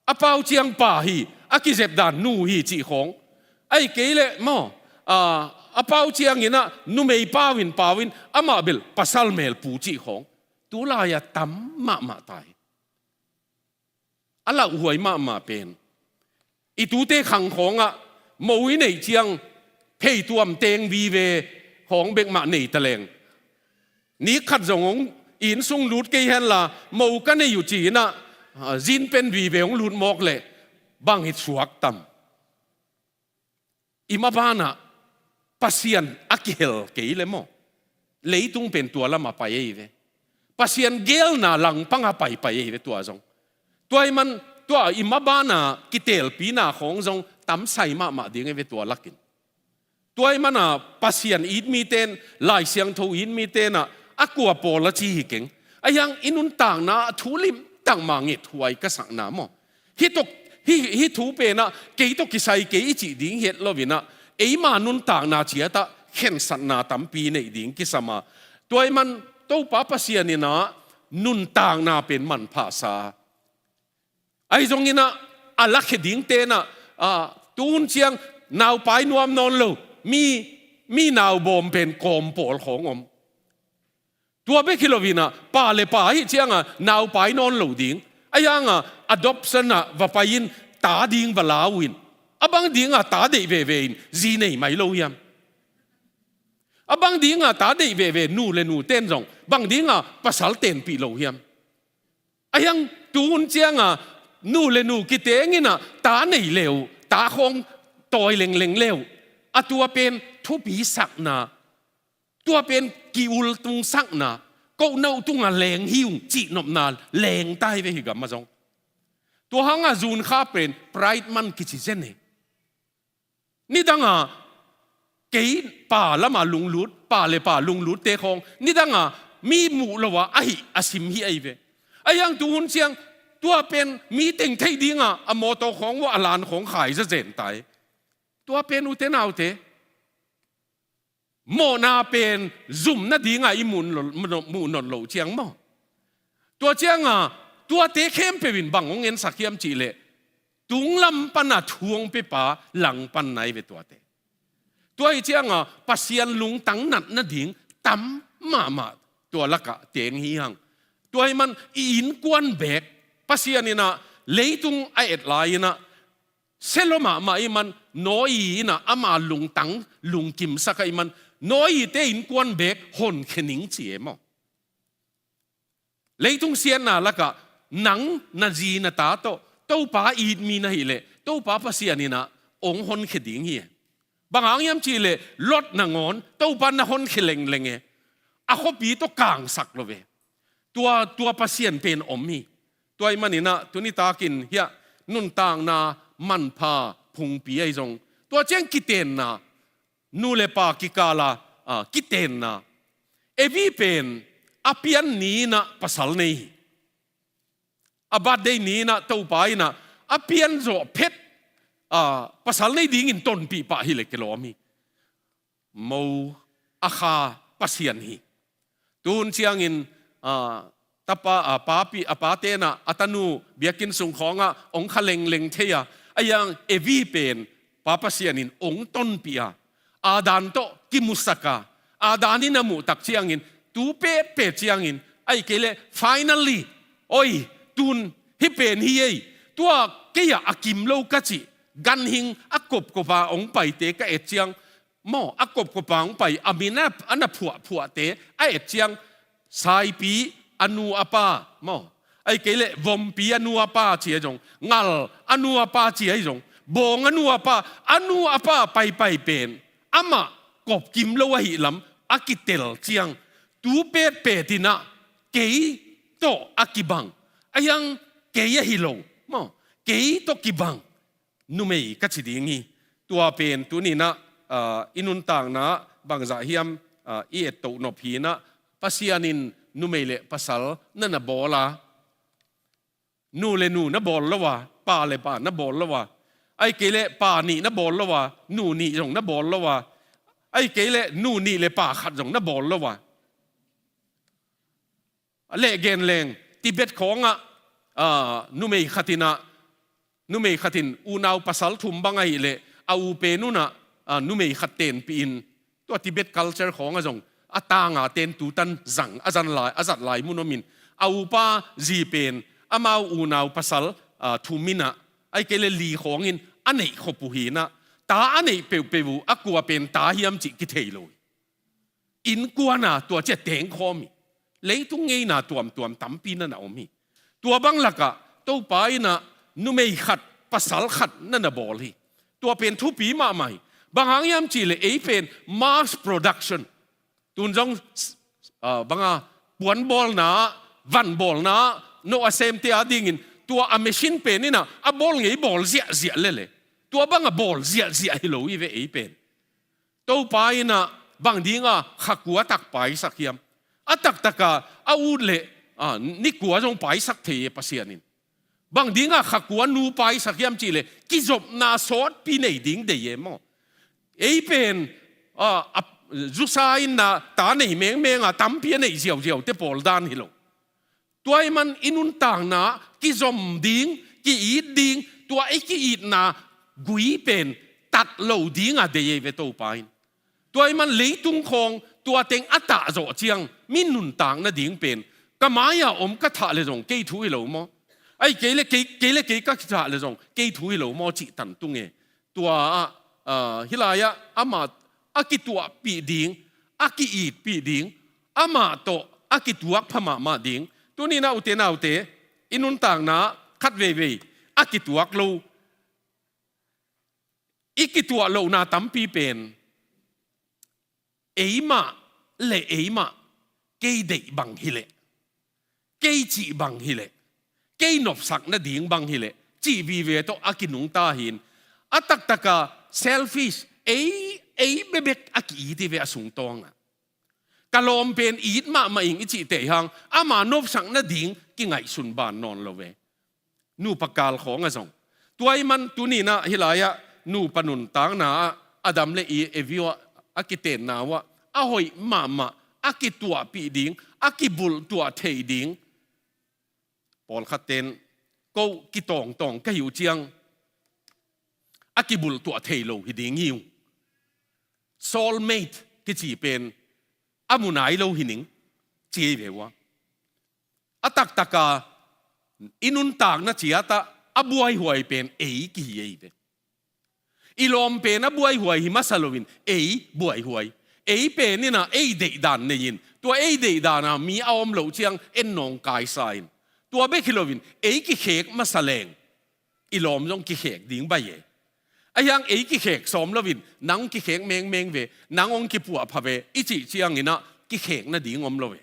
a pau ciang pa hi, a kizep dan nu hi cih khawng. Ahih kei leh maw, a, a pau ciangin ah numei pau in, pau in, amah bel pasal melpu cih khawng. Tulai-a tam mahmah ta hi. A lauhuai mahmah pen, i tute khang khawngah mo i neih ciang pheituam teng vive khawng bek mah nei ta leng, ni khat zong hong inn sung lut kei henla, mo ka nei uh ci-in ah, ah, zin pen vive hong lut mawk leh bang hi suak tam. I mabanah Pasian a kihel kei leh maw, leitung pen tua lamah pai ei ve. Pasian geelna langpangah paipai ei ve tua zong. Tua ahih man tua i mabana kiteelpina khawng zong tamsai mahmah ding ei ve tua lakin. Tua ahih mana Pasian it mite in, Lai Siangtho it mite in ah, a kua pawl a ci hi keng. Ahi hang i nuntakna a thu limtak mah ngethuai ka sakna maw, hih tawh, hih, hih thu pen ah kei tawh kisai kei i cih ding hi het lo-in ah, eima nuntakna ciatah khensatna tampi neih ding kisam a. Tua ahih man Topa Pasian in ah nuntakna pen manphasa. Ahi zongin ah, a lakhia dingte in ah, ah, tuhun ciang naupai nuam nawn lo, mi, mi naubawm pen kawm pawl khawng om. Tua bek hi lo-in ah, pa le pa ahih ciangah naupai nawn lo ding. Ahi hangah adoption ah va pai-in ta ding va la uh in, a bang dingah ta deih veve in zi nei mai lo hiam? A bang dingah ta deih veve nu le nute in zong bang dingah pasal tenpih lo hiam? Ahi hang tuhun ciangah nu le nu kiteng in ah ta nei le uh, ta khawng tawi lengleng le uh, a tua pen thupi sakna, tua pen ki-ultung sakna, ko no tungah leng hi ung cihnopna leng ta hi ve hih gamah zong. Tua hangah zun kha pen Pride Month kici zen e. Nidangah kei pa lamah lunglut, pa le pa lunglutte khawng nidangah mi muh lo-a ahih a sim hi ahi ve. Ahi hang tuhun ciang tua pen mi teng theih dingah a mawtaw khawng uah a lan khawng khai zazen ta hi. Tua pen ute naute, mawhna pen zum nadingah i muh nawn lo, muh nawn lo ciang maw? Tua ciangah tuate khempeuh in bang hong ensak hiam cih leh, tunglam pana thu hong piapa langpan nai ve tuate. Tua hi ciangah Pasian lungtang nat nading tam mahmah tua lakah teng hi hang. Tua ahih man i innkuan beek, Pasian in ah leitung a et lai-in ah, sia lua mahmah ahih man Noah in ah ama lungtang lungkimsak ahih man, Noah-te innkuan beek honkhia ning ci e maw. Leitung siatna lakah nang na zi na ta tawh Topa it mi na hih leh Topa Pasian in ah hong honkhia ding hi e. Bang hang hiam cih leh Lot nangawn Topa na honkhia lengleng e. A khuapi tawh kangsak lo ve. Tua, tua Pasian pen om hi. Tua ahih manin ah tuni takin hiah nuntakna manpha phungpi ahi zong, tua ciang kitenna, nu le pa kikala, ah, kitenna. Evi pen a pian ni-in ah pasal nei hi. A birthday ni-in ah Topa in ah a pian zawh phet, ah, pasal nei dingin tonpih pah hi leh kilawm hi. Mo a kha Pasian hi. Tuhun ciangin, ah, tapa, ah, papi, a pate in ah a tanu biakinn sung khawngah hong kha lengleng thei a, ahi hang Evi pen Pa Pasian in hong tonpih a, Adam tawh kimusak a, Adam in a muh tak ciangin, tu petpet ciangin, ahih kei leh finally, oi, tun hih pen hi ei, tua kei-ah a kim lo ka cih ganhing a kopkop a hong paite ka et ciang, maw, a kopkop a hong pai, a min a, a na phuahphuahte a et ciang, Saipi a nu a pa, maw, ahih kei leh Vompi a nu a pa ci ahi zong, Ngal a nu a pa ci ahi zong, Bawng a nu a pa, a nu a pa paipai pen amah kopkim lo ahih lam a kitel ciang, tu petpet in ah kei tawh a kibang, ahi hang kei ahi lo, maw, kei tawh kibang numei ka ci ding hi. Tua pen tuni-in ah, ah, i nuntakna bangzah hiam, ah, i ettoh nop hi-in ah, Pasian in numei le pasal na na bawl a, nu le nu na bawl lo a, pa le pa na bawl lo a, ahih kei leh pa nih na bawl lo a, nu nih zong na bawl lo a, ahih kei leh nu nih le pa khat zong na bawl lo a. A leh gen leng, Tibet khawngah, ah, numei khat in ah, numei khat in unau pasal thum bang ahih leh, a u pen un ah, ah, numei khat tenpih in, tua Tibet culture khawngah zong a tanga ten tutan zang a zan lai, a zat lai mun om in, a upa zi pen amau unau pasal, ah, thum in ah, ahih kei leh li khawng in a neih khop uh hi in ah, ta a neih peuhpeuh uh a kua pen ta hiam cih kithei lo. Innkuan ah tua ciang tengkhawm hi. Leitung ngeina tuamtuam tampi na na om hi. Tua bang lakah Topa in ah numei khat, pasal khat na na bawl hi. Tua pen thupi mahmah hi. Bang hang hiam cih leh ei pen mass production. Tun zong, ah, bang a, puan bawlna, van bawlna, no a semte a dingin, tua a machine pen in ah a bawl ngei bawl ziahziah lel e. Tua bang a bawl ziahziah hi lo hi ve ei pen. Topa in ah bang ding a kha kua tak paisak hiam? A taktak a, a ut leh, ah, ni kua zong paisak thei e Pasian in. Bang ding a kha kua nu paisak hiam cih leh, kizopna sawtpi nei ding deih e maw. Ei pen, ah, a, zusa in ah ta nei mengmeng a, tampi a neih ziauziaute pawl dan hi lo. Tua ahih man i nuntakna kizom ding, ki-it ding, tua i ki-itna gui pen tat lo ding a deih e ve Topa in. Tua ahih man leitung khawng tua teng a tah zawh ciang, mi nuntak nading pen, ka mai-ah om ka thah leh zong kei thu hi lo maw? Ahih kei leh kei, kei leh kei ka thah leh zong kei thu hi lo maw cih tan tung e. Tua ah, ah, hih lai-ah amah a kituahpih ding, a ki-itpih ding, amah tawh a kituak pha mahmah ding. Tuni-in ah ute naute, i nuntakna khat veivei a kituak lo, i kituah lohna tampi pen eimah le eimah, kei deih bang hi leh, kei cih bang hi leh, kei nopsak nading bang hi leh, cih vive tawh a kinungta hi in, a taktak a selfish, ei, ei bekbek a ki-it hi ve a sungtawng ah. Ka lawm pen it mahmah ing i cih teh hang, ama nopsak nading kingaihsun ban nawn lo ve. Nupa kal khawng ah zong. Tua ahih man tuni-in ah hih lai-ah nupa nuntakna ah Adam le Eve uh a kitenna uh ah a hoih mahmah, a kituahpih ding, a kibulhtuah thei ding. Pawlkhat ten, ko kitawngtawng ka hih uh ciang a kibulhtuah thei lo hi ding hi ung. Soulmate kici pen a mu nai lo hi ning, ci hi ve uh a. A taktak a i nuntakna ciat ah a buaihuai pen ei kihi ei ve. I lawm pen a buaihuai hi masa loin ei buaihuai. Ei pen in ah ei deihdan nei in, tua ei deihdan ah mi a om loh ciang en nawngkaisa in. Tua bek hi loin ei kikhek masa leng i lawm zong kikhek ding baih e. Ahi hang ei kikhek sawm loin nang kikhek mengmeng ve, nang hong kipuahpha ve i cih ciangin ah kikhek nading om lo ve.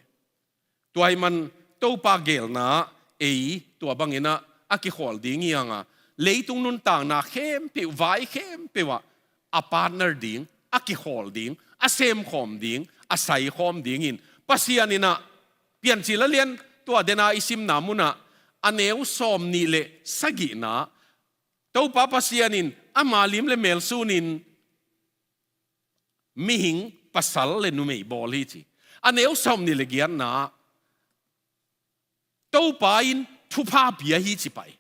Tua ahih man Topa geelna ah ei tua bangin ah a kikhawl ding hi hang a, leitung nuntakna khempeuh, vai khempeuh ah a partner ding, a kikhawl ding, a semkhawm ding, a saikhawm dingin Pasian in ah, Piancil a lian tua dena i simna mun ah a neu sawmnih le sagihna ah Topa Pasian in ama lim le mel sunin mihing pasal le numei bawl hi ci. A neu sawmnih le giatna ah Topa in thupha pia hi ci pah hi.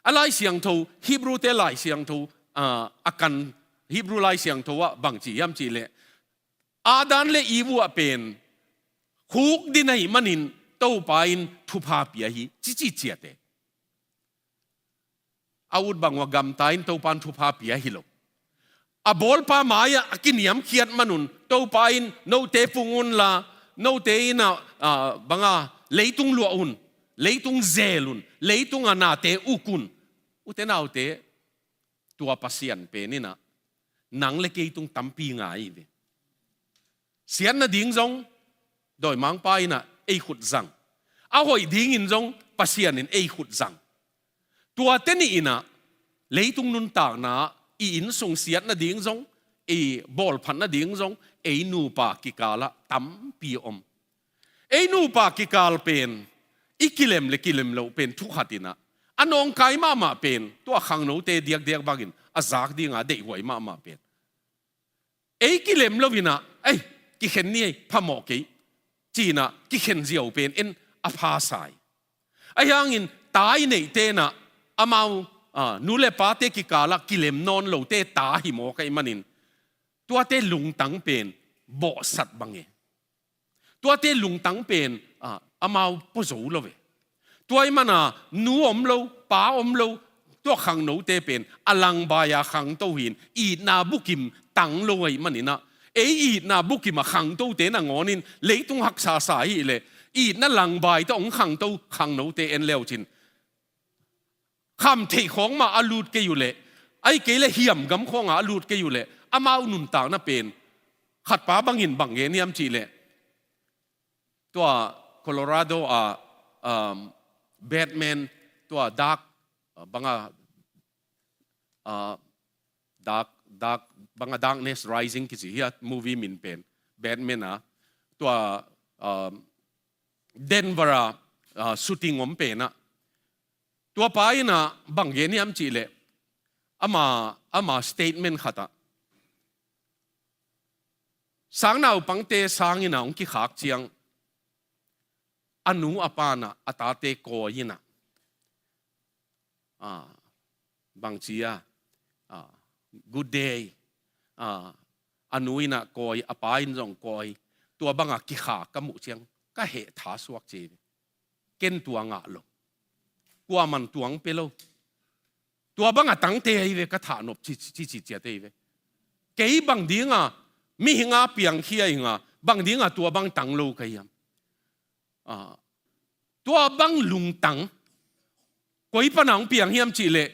A Lai Siangtho, Hebrew-te Lai Siangtho, ah, a kan Hebrew Lai Siangtho ah bang ci hiam cih leh, Adam le Eve uh ah pen khukdin ahih manin Topa in thupha pia hi ci ci ciat e. A ut bang uh ah gamta in Topa in thupha pia hi lo. A bawlpa mai-ah a kiniamkhiat man un Topa in note pung unla, note in ah, ah, bang a, leitung luah un, leitung zel un, leitung ah nate uk un. Ute naute, tua Pasian pen in ah nang le kei tung tampi ngai hi ve. Siat nading zong dawimangpa in ah ei khut zang. A hoih dingin zong Pasian in ei khut zang. Tuate nih in ah leitung nuntakna ah, i innsung siat nading zong, i bawlphat nading zong, ei nupa kikal ah tampi om. Ei nupa kikal pen i kilem le kilem loh pen thu khat in ah, a nawngkai mahmah pen tua khangnote diakdiak bangin a zak dinga deihhuai mahmah pen, ei kilem lo in ah, ei, kikhen ni ei, phamawh kei, ci-in ah kikhen ziau pen en a pha sa hi. Ahi hangin ta i neihte in ah amau, a, nu le pate kikalah kilem nawn lote ta hi mawk ahih manin, tuate lungtang pen bawhsat bang e. Tuate lungtang pen, a, amau pua zo lo e. Tua ahih mana nu om lo, pa om lo, tua khangnote pen a langbai-a khangto hi-in, itna bukim tang lo ahih manin ah, ei itna bukim a khangtote nangawnin leitung haksa sa hi leh, itna langbai tawh hong khangto khangnote en le uh cin, khamtheih khawng mah a lut kei uh leh, ahih kei leh hiamgam khawngah a lut kei uh leh, amau nuntakna pen khatpa bangin bang gen hiam cih leh, tua Colorado ah, um, Batman, tua dark, uh, banga, uh, dark, dark, banga Darkness Rising kici hi a, movie min pen, Batman a, tua, um, Denver a, uh, shooting om pen ah, tua pa in ah bang gen hiam cih leh, ama, ama statement khat ah, sangnaupangte sangin ah hong kikhak ciang, a nu a pa in ah a tate kawi in ah, ah, bangci a, ah, "Good day," ah, a nu in ah kawi, a pa in zong kawi, tua banga kikhak ka muh ciang ka heh tha suak ci hi ve. Ken tua ngah lo. Kuaman tua hong pia lo. Tua banga tangte ahi ve, ka thahnop ci, ci, ci, ciat ahi ve. Kei bang dinga, mihing a piangkhia hi nga, bang dinga tua bang tang lo ka hiam? Ah, tua bang lungtang, koi pana hong piang hiam cih leh,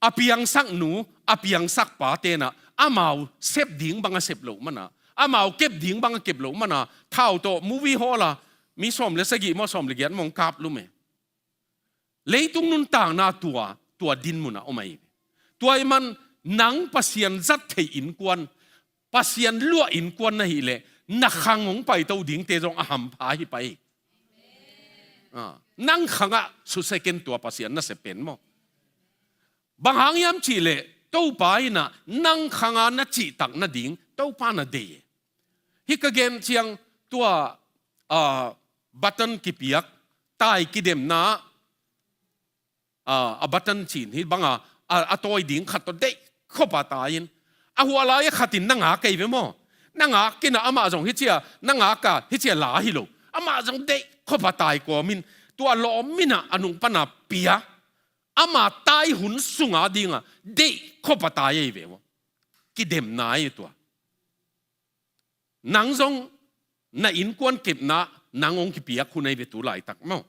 a piangsak nu, a piangsak pate in ah, amau sep ding bang a sep loh mana, amau kep ding bang a kep loh mana, thau tawh movie hall a, mi sawm le sagih maw, sawm le giat maw hong kap lum e. Leitung nuntakna tua, tua dinmun ah om ahi ve. Tua ahih man nang Pasian zat theih innkuan, Pasian luah innkuan na hih leh, na khang hong paito dingte zong a hampha hi pai. Ah, nang khangah susia ken tua Pasian nasep pen maw. Bang hang hiam cih leh, Topa in ah nang khanga na cihtak nading Topa na deih e. Hih ka gen ciang tua, ah, button kipiak, tai kidemna, ah, a button cin hih banga, a, a tawi ding khat tawh deih khop a tai in, a huah lai-ah khat in na ngak kei ve maw. Na ngak kei in ah amah zong hih cia, na ngak a hih cia la hi lo. Amah zong deih khop a tai kawmin, tua lawm in ah a nung pana pia. Ama tai hun sunga dinga deih khop a tai ahi ve maw. Kidemna ahi tua. Nang zong na innkuan kepna nang hong kipiak hun ahi ve tu laitak maw.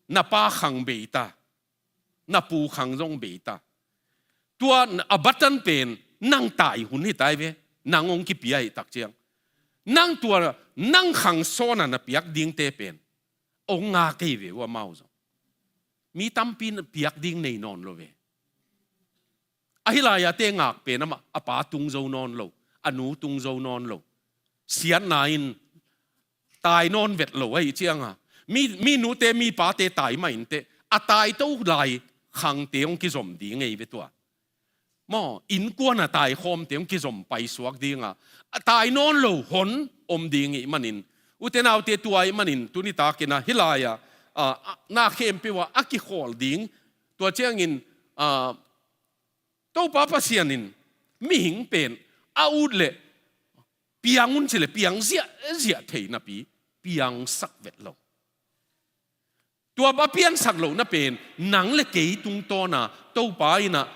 Na pa khang bei ta, na pu khang zong bei ta. Tua a button pen nang tai hun hi ta ahi ve, nang hong kipia hi tak ciang. Nang tua, nang khang sawn a na piak dingte pen hong ngak ahi ve uh amau zong. Mi tampi in piak ding nei nawn lo ve. Ahi lai-a te ngak pen amah, a pa tung zo nawn lo, a nu tung zo nawn lo. Siatna in tai nawn vet lo ahih cianga, mi, mi nute, mi pate tai mah inteh, a taito lai khangte hong kizom ding ahi ve tua. Maw, innkuan a taikhawmte hong kizom paisuak dinga, a tai nawn lo hon om ding ahih manin, ute naute, tua ahih manin tuni takin ah hih lai-ah, ah, na khempeuh ah a kikhawl ding, tua ciangin, ah, Topa Pasian in mihing pen a ut leh piang un ci leh piang ziahziah thei napi piangsak vet lo. Tua a piansak lohna pen nang le kei tungtawna Topa in ah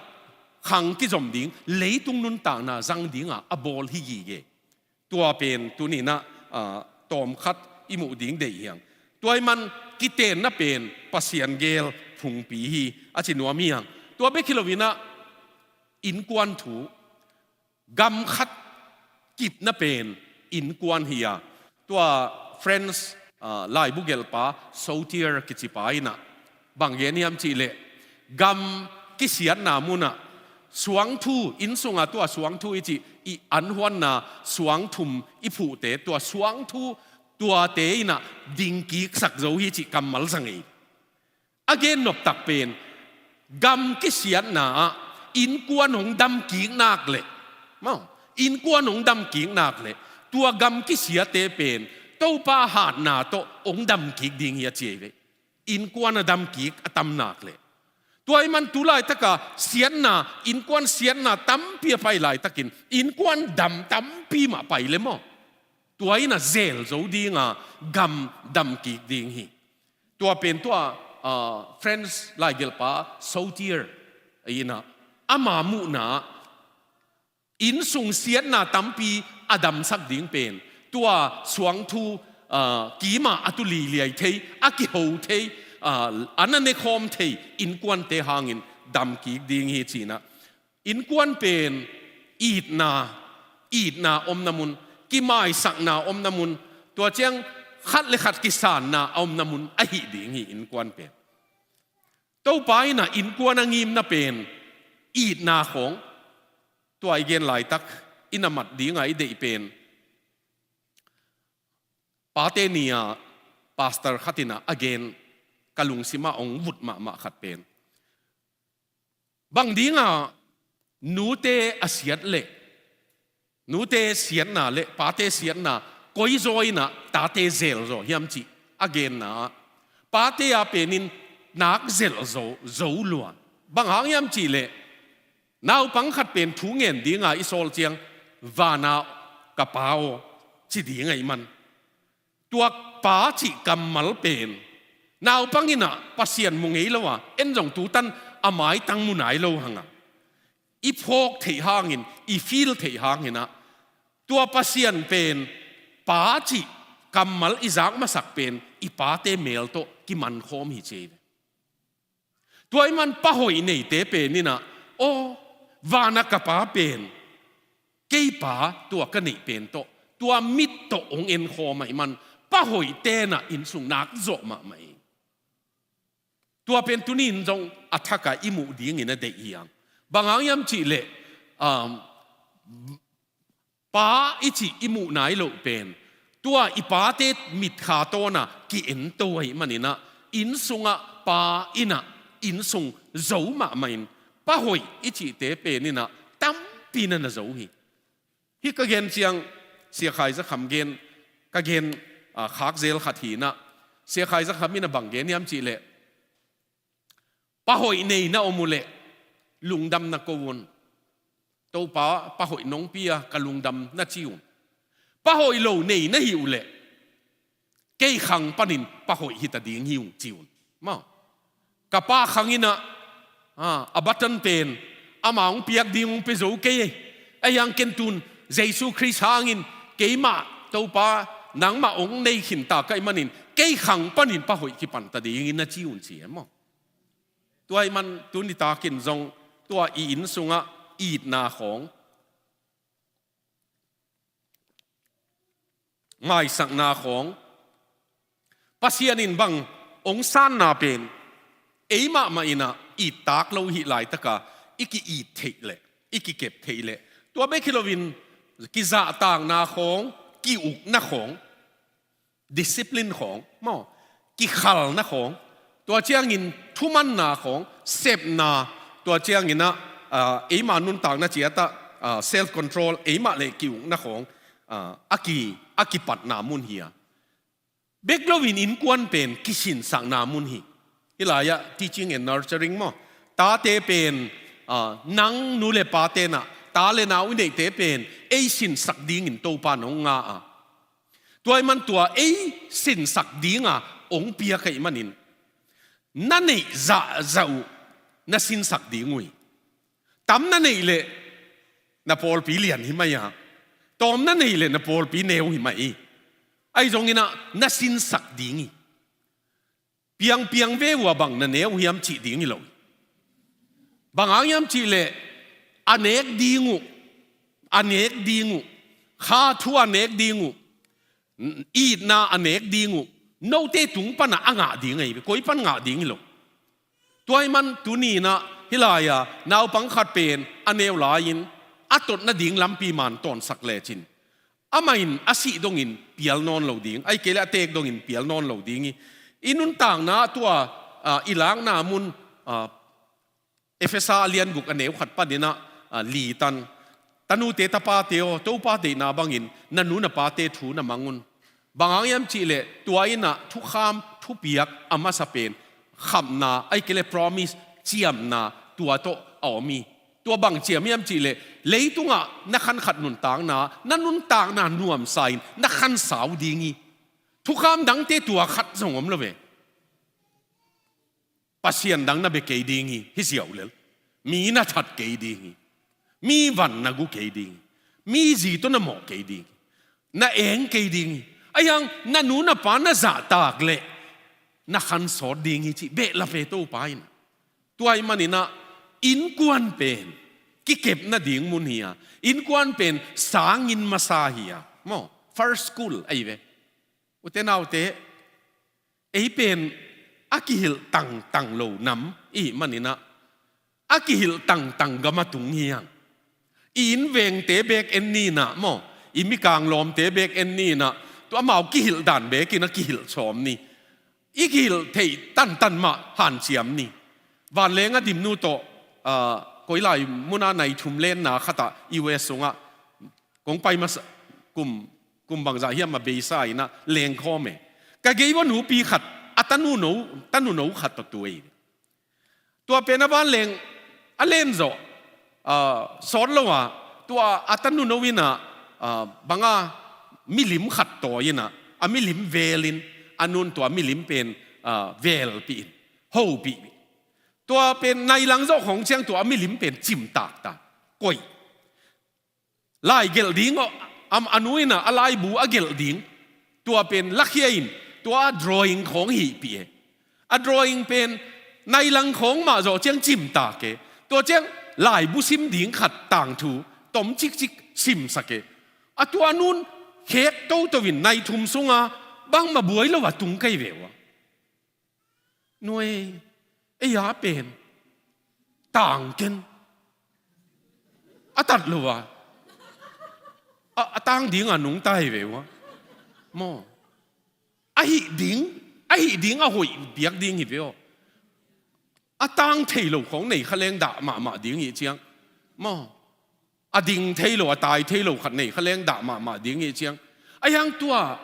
khang kizom ding, leitung nuntakna zang dinga a bawl hi gige. Tua pen tuni in ah, ah, tawmkhat i muh ding deih hi hang. Tua ahih man kitenna pen Pasian gel phungpi hi, a ci nuam hi hang. Tua bek hi lo in ah innkuan thu, gam khat kipna pen innkuan hi a. Tua French, ah, laibu gelhpa Saussure kici pa in ah bang gen hiam cih leh, gam kisiatna munah suangthu, inn sunga tua suangthu i cih, i anhuanna suangthum i phuhte, tua suangthu Tuate in ah dingkiksak zo hi cih kammal za ngei. A gen noptak pen gam kisiatna ah innkuan hong damkik nak leh, maw, innkuan hong damkik nak leh tua gam kisiate pen Topa hatna tawh hong damkik ding hi a ci ei ve. Innkuan a damkik a tam nak leh. Tua ahih man tu laitaka siatna, innkuan siatna tampi a pai laitakin innkuan dam tampi mah pai leh maw, tua in ah zel zo dinga gam damkik ding hi. Tua pen tua, ah, French laigelhpa Saussure in ah ama muhna ah innsung siatna tampi a damsak ding pen tua suangthu, ah, kimah a tu liliai thei, a kiho thei, ah, a na nekhawm thei innkuante hangin damkik ding hi ci-in ah. Innkuan pen itna, itna omna mun, kimaisakna omna mun, tua ciang khat le khat kisanna a omna mun ahi ding hi. Innkuan pen Topa in ah innkuan a ngimna pen itna khawng, tua i gen laitak in ah mat dinga i deih pen Pate Ni-a pastor khat in ah a gen, ka lungsimah hong vut mahmah khat pen, bang dinga nute a siat leh, nute siatna le pate siatna koizaw in ah tate zelzaw hiam cih a genna ah, pate a penin nak zelzaw zo lua. Bang hang hiam cih leh naupang khat pen thu ngen dinga i sawl ciang, "Vana ka Pa aw," ci ding ahih man, tua Pa cih kammal pen naupang in ah Pasian mu ngei lo a, en zong tutan a maitang mu nai lo hang a, i phawk theih hangin, i feel theih hangin ah, tua Pasian pen Pa cih kammal i zak masak pen i pate mel tawh kimankhawm hi ci ei ve. Tua ahih man pa hoih neite pen in ah, "Aw, vana ka Pa pen, kei Pa tua ka neih pen tawh, tua mit tawh hong enkhawm ahih man pa hoihte in ah innsung nak zawh mahmah hi." Tua pen tuni in zong a thaka i muh dingin a deih hi hang. Bang hang hiam cih leh, um, Pa i cih i muh nai loh pen tua i pate mitkha tawna ki-en to ahih manin ah, innsungah Pa in ah innsung zo mahmah in, pa hoih i cihte pen in ah tampi na na zo hi. Hih ka gen ciang Sia Khai Za Kham gen, ka gen, ah, khak zel khat hi in ah, Sia Khai Za Kham in ah bang gen hiam cih leh, pa hoih nei na om uh leh lungdam na ko un. "Topa, pa hoih nong pia, ka lungdam," na ci un. Pa hoih lo nei na hih uh leh, "Kei khang panin pa hoih hi ta ding hi ung," ci un. Maw, ka pa khang in ah, ah, a button pen ama hong piak ding hong pia zo kei ei. Ahi hang ken tun Jesu Khrist hangin keimah Topa nangmah hong nei khin ta ka hih manin kei khang panin pa hoih kipan ta dingin na ci un ci e maw. Tua ahih man tuni takin zong tua i inn sungah itna khawng, maisakna khawng, Pasian in bang hong sanna pen ei mahmah in ah it tak lo i hih laitaka i ki-it theih leh, i kikep theih leh, tua bek hi loin kizahtakna khawng, ki-ukna khawng, discipline khawng maw, kikhalna khawng, tua ciangin thumanna khawng, sepna, tua ciangin ah, ah, eima nuntakna ciatah, ah, self control, eimah le ki-ukna khawng, ah, a ki, a kipatna mun hi a. Bek loin innkuan pen kisinsakna mun hi. Hih lai-ah teaching and nurturing maw, tate pen, ah, nang nu le pate in ah ta le nau i neihte pen ei sinsak dingin Topa in hong nga a. Tua ahih man tua ei sinsak dinga hong piak ahih manin na neih zahzah uh na sinsak ding uh hi. Tam na neih leh na pawlpi lian hi mai a, tawm na neih leh na pawlpi neu hi mai hi. Ahi zongin ah na sinsak ding hi. Piangpiang ve uh a bang na neu hiam cih ding hi lo hi. Bang hang hiam cih leh a nek ding uh, a nek ding uh, kha thu a nek ding uh, itna a nek ding uh, note tung panah a ngah ding ahi ve, koi pan ngah ding hi lo. Tua ahih man tuni in ah hih lai-a naupang khat pen a neu lai-in a tot nading lampi man tawnsak lecin, Amah in a sih dongin pial nawn lo ding, ahih kei leh a teek dongin pial nawn lo ding hi. I nuntakna tua, ah, i lakna mun, ah, Efesa a lian guk a neu khat panin ah, ah, li tan. Tanute tapate aw, Topa deihna bangin na nu na pate thu na mang un. Bang hang hiam cih leh tua in ah thukham, thupiak a masa pen khamna, ahih kei leh promise, ciamna tua tawh a om hi. Tua bang ciam hiam cih leh leitungah na khan khat nuntakna, na nuntakna nuamsa in na khan sau ding hi. Thukham dangte tua khat zong om lo ve. Pasian dang na bia kei ding hi, hi ziau lel. Mi na that kei ding hi. Mi van na gu kei ding hi. Mi zi tawh na mawh kei ding hi. Na eng kei ding hi. Ahi hang na nu na pa na zahtak leh na khan sawt ding hi cih behlap e Topa in. Tua ahih manin ah innkuan pen kikep nading mun hi a, innkuan pen sanginn masa hi a, maw, first school ahi ve. Ute naute, ei pen a kihilh tangtang lo nam i hih manin ah, a kihilh tangtang gam a tung hi hang. I innvengte beek en ni in ah maw, i mikang lawmte beek en ni in ah, tua amau kihilh dan beekin a kihilh sawm ni. I kihilh theih tantan mah hanciam ni. Vanleng a dimnu tawh, ah, koi lai mun ah nai thum lenna khat ah U S sungah kong pai masa, kum, kum bangzah hiam a beisa in ah lengkhawm e. Ka gei vua nupi khat, a tanu no, tanu no khat tawh tu ei. Tua pen a vanleng a len zawh, ah, sawt lo a, tua a tanu no in ah, ah, bang a milim khat tawi in ah, a milim velin, a nun tua milim pen, ah, velpih in, hopih. Tua pen nai lang zawh khawng ciang tua a milim pen cim taktak, koih. Lai gelh ding aw, am, a nu in ah a laibu a gelh ding. Tua pen lakhia in, tua drawing khawng hihpih e. A drawing pen nai lang khawng mah zawh ciang cim tak e. Tua ciang laibu sim ding khat tangthu tom cikcik simsak e. A tua nun khek toto in nai thum sunga bangmah buai lo a tung kei ve ua. Nuai, ei a pen tang ken. A tat lo a, a, a tang ding a nungta hi ve ua. Maw. A hih ding, a hih ding a hoih piak ding hi ve aw. A tang thei lo khawng nei kha leng dah mahmah ding hi ciang. Maw. A ding thei lo, a tai thei lo khat nei kha leng dah mahmah ding hi ciang. Ahi hang tua,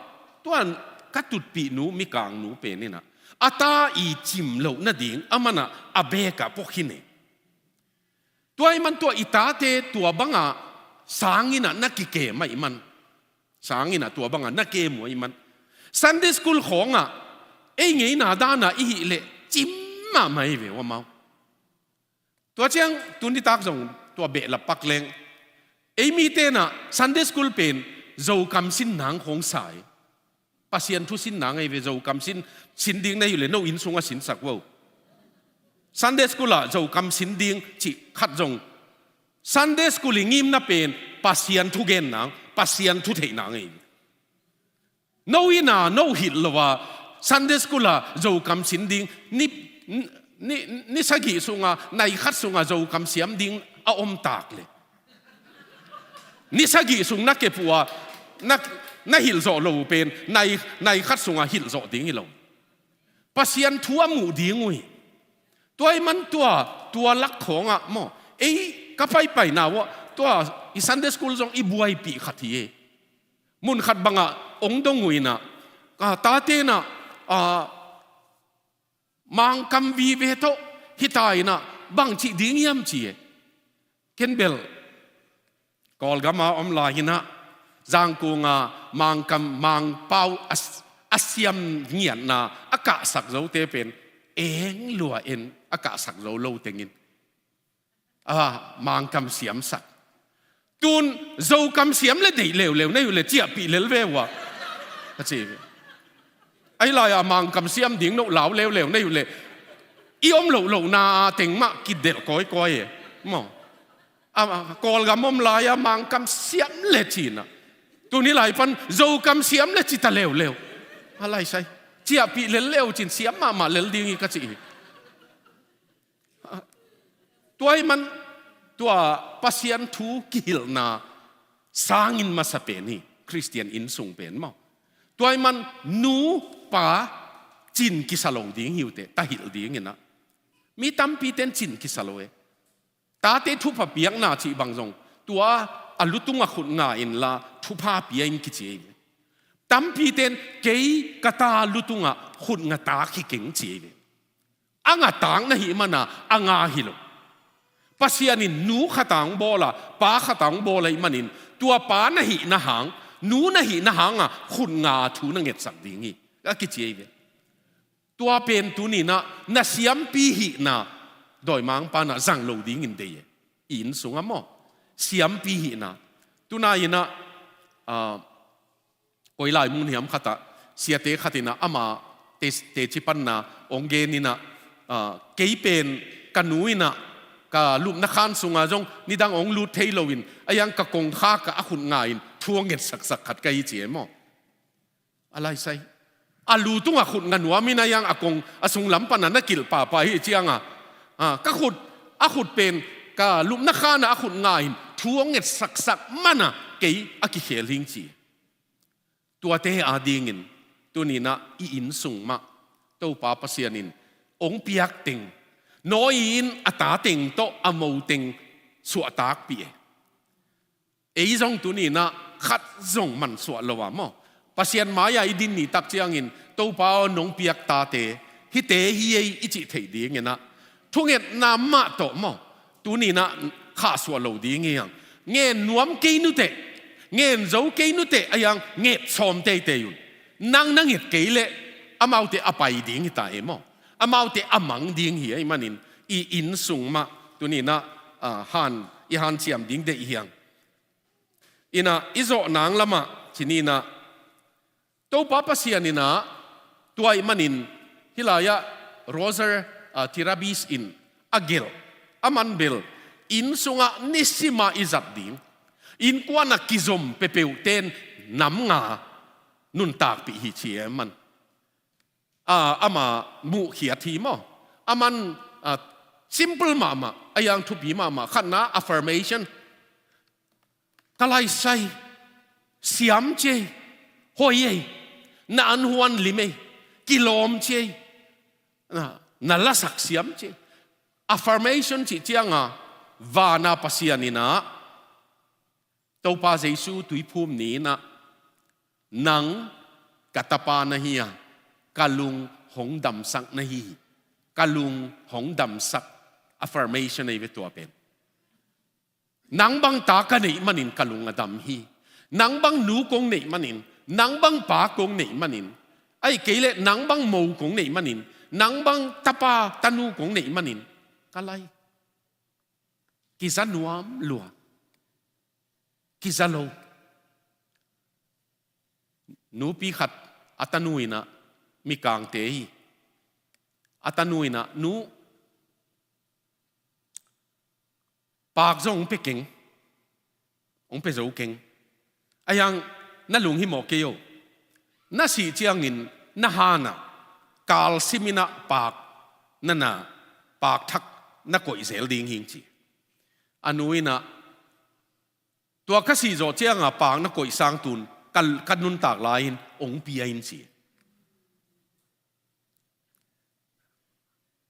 tua ka tutpih nu, mikang nu pen in ah, a ta i cim loh nading, a man ah, a beek ah pua khin e. Tua ahih man tua i tate, tua bang ah, sanginn ah na kikem ahih man. Sanginn ah tua bang ah, na kem uh ahih man. Sunday school khawng ah, ei ngeina dan ah, i hih leh, cim mahmah hi ve ua maw. Tua ciang, tuni tak zong tua behlap pak leng. Ei mite in ah Sunday school pen Zokam sin nang khawng sa hi. Pasian thu sin nang ahi ve, Zokam sin, sin ding na hih leh no inn sungah sinsak vo. Sunday school ah Zokam sin ding cih khat zong. Sunday school i ngimna pen Pasian thu gen nang, Pasian thu theih nang ahi ve. No inn ah, no hilh lo a, Sunday school ah Zokam sin ding, ni, ni, ni sagih sungah, nai khat sungah Zokam siam ding a om tak leh. Ni sagih sung na kep uh a, na, na hilh zawh lo uh pen, nai, nai khat sungah hilh zawh ding hi lo. Pasian thu a muh ding uh hi. Tua ahih man tua, tua lak khawng ah maw. Ei, ka paipaina uh ah, tua i Sunday school zong i buaipih khat hi e. Mun khat bang ah ong dong uh in ah, ka tate in ah, ah, Mangkam vive tawh, hita in ah, bang cih ding hiam ci e. Ken bel, Kawlgam ah om lai in ah, Zangkung ah, Mangkam, Mangpau, a, a siam ngiatna, a kahsak zote pen, eng lua en, a kahsak zo lo tengin. A, Mangkam siamsak. Tun, Zokam siam leh deih leuleu, na hi uh leh ciahpih lel ve ua. Ka ci ve. Ahi lai a Mangkam siam ding no lau leuleu, na hi uh leh. I om loh lohna teng mah kidelh kawikawi e. Maw. A, a, Kawlgam om lai a Mangkam siam leh ci in ah. Tuni lai pan Zokam siam leh ci ta leuleu. A lai sai. Ciahpih lel leu cin siam mahmah lel ding hi ka ci hi. Tua ahih man, tua Pasian thu kihilhna sanginn masa pen hi. Khristian innsung pen maw. Tua ahih man nu pa cin kisa lo ding hi uh teh, tahilh ding in ah. Mi tampi ten cin kisa lo e. Tate thupha piakna cih bang zong tua a lu tungah khut nga inla thupha pia in kici hi. Tampi ten kei ka ta lu tungah khut nga tak hi keng ci hi. A nga tak na hih mana a nga hi lo. Pasian in nu khat a hong bawl a, pa khat a hong bawl ahih manin tua pa na hihna hang, nu na hihna hangah khut nga thu na ngetsak ding hi, a kici hi ve. Tua pen tuni-in ah na siampi hihna dawimangpa'n ah zang lo dingin deih e. I inn sungah maw, siampi hihna. Tunai-in ah, ah, koi lai mun hiam khatah siate khat in ah ama te, teci panna hong gen in ah, ah, kei pen ka nu in ah ka lupna khan sungah zong nidang hong lut thei loin, a hiang ka kongkhak ah a khut nga in thu hong ngetsaksak khat ka hi ci e maw. A laisai. A lu tungah khut nga nuam in a hiang a kong a sunglam panah na kilh pahpah hi ciangah, ah, ka khut, a khut pen ka lupna khanah a khut nga in thu hong ngetsaksak manah kei a kikhel hing ci. Tuate adingin tuni-in ah i inn sung mah Topa Pasian in hong piak teng, Noah in a ta teng tawh a mo teng suahtakpih e. Ei zong tuni-in ah khat zong mansuah lo a maw, Pasian mai-ah i din ni tak ciangin, Topa aw, nong piak tate hihte hi ei i cih theih dingin ah thungetna mah tawh maw, tuni-in ah khahsuah lo ding hi hang. Ngen nuam kei nuteh, ngen zo kei nuteh, a hiang nget sawm teitei un. Nang na nget kei leh amaute a pai ding hi ta e maw. Amaute a mang ding hi ahih manin i inn sung mah tuni-in ah, ah, han, i hanciam ding deih hi hang. In ah i zawh nang lamah ci ni-in ah, Topa Pasian in ah tua ahih manin hih lai-ah Roger, ah, Tirabis in a gelh, aman bel inn sungah nisimah i zat ding, innkuan a kizom peuhpeuhte in nam nga nuntakpih hi ci e aman. Ah, amah muhkhiat hi maw. Aman, ah, simple mahmah, a hiang thupi mahmah, khatna affirmation. Ka laisai, siam ci ei, hoih ei, na anhuan lim ei, kilawm ci ei, na, na lasak siam ci ei. Affirmation cih ciangah vana Pasian in ah Topa Jesu tuiphum ni-in ah, nang ka tapa na hi a, ka lung hong damsak na hi hi. Ka lung hong damsak, affirmation ahi ve tua pen. Nang bang ta ka neih manin ka lung a dam hi. Nang bang nu kong neih manin, nang bang pa kong neih manin, ahih kei leh nang bang mo kong neih manin, nang bang tapa tanu kong neih manin, ka lai, kiza nuam lua. Kiza lo. Nupi khat a tanu in ah, Mikangte hi. A tanu in ah, nu, paak zong hong pia keng, hong pia zo keng. A hiang na lunghimawh kei o. Na sih ciangin na han ah kalsim in ah paak na na, paak thak na koih zel ding hing ci. A nu in ah, tua ka sih zawh ciangah paak na koih sangin ka, ka nuntak lai-in hong pia in ci.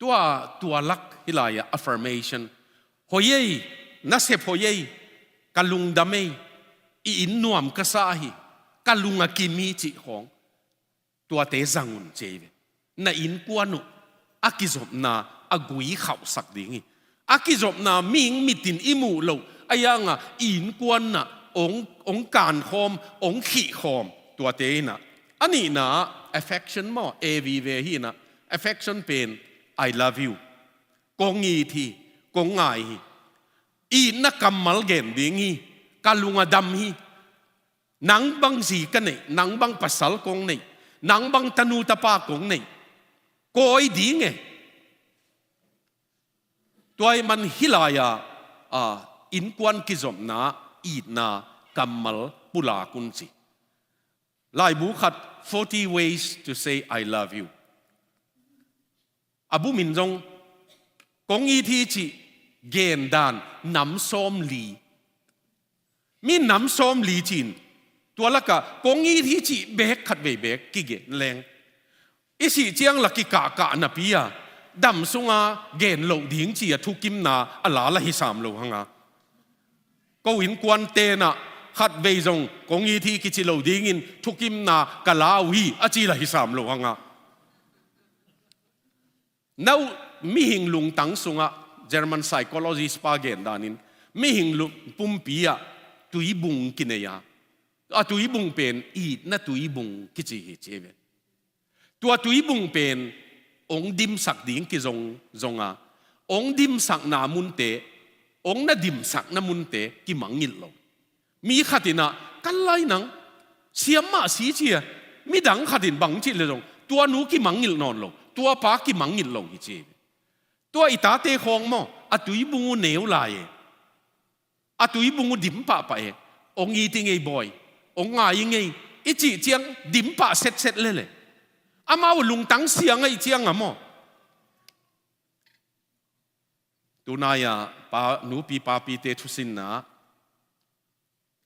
Tua, tua lak hih lai-ah affirmation. Hoih ei, na sep hoih ei, ka lungdam ei, i inn nuam ka sa hi, ka lung a kim hi cih khawng. Tuate zang un ci ei ve. Na innkuan uh a kizopna a gui khauhsak ding hi. A kizopna mihing mit in i muh loh, a hiang ah i innkuan ah hong, hong kankhawm, hong khihkhawm. Tuate in ah, a nihna ah affection maw, A V V hi in ah, affection pen, I love you. Kong it hi, kong ngai hi. Itna kammal gen ding hi, ka lung a dam hi. Nang bang zi ka neih, nang bang pasal kong neih, nang bang tanu tapa kong neih. Kawi ding e. Tua ahih man hih lai-ah, ah, innkuan kizopna, itna kammal pulak un ci. Laibu khat, forty ways to say I love you. A bumin zong, kong it hi cih gen dan nam sawmli. Mi nam sawmli ci-in Tua lakah kong it hi cih beek khatvei beek kigen leng, i sih ciang la kikahkah napi a, dam sunga gen loh ding ci a thukimna a la la hi sam lo hanga. Ko innkuan tenah khatvei zong kong it hi kici lo dingin thukimna ka la uh hi a ci la hi sam lo hanga. Nau mihing lungtang sungah German psychologist pa gen danin mihing lung pumpi ah tuibung kinei a, a tuibung pen itna tuibung kici hi ci ve. Tua tuibung pen ong dimsak ding kizong zonga, ong dimsakna munte, ong na dimsakna munte kimangngilh lo. Mi khat in ah, "Ka lai nang, siam mah si," ci a, midang khat in bang cih leh zong tua nu kimangngilh nawn lo, tua pa kimangngilh lo hi ci. Tua i tate khawng maw, a tuibung uh neu lai e, a tuibung uh dim pahpah e, ong it i ngei bawi, ong ngai i ngei, i cih ciang dim pah setset lele. Amau lungtang siang ahih ciang a maw. Tunai-a pa, nupi papite thusinna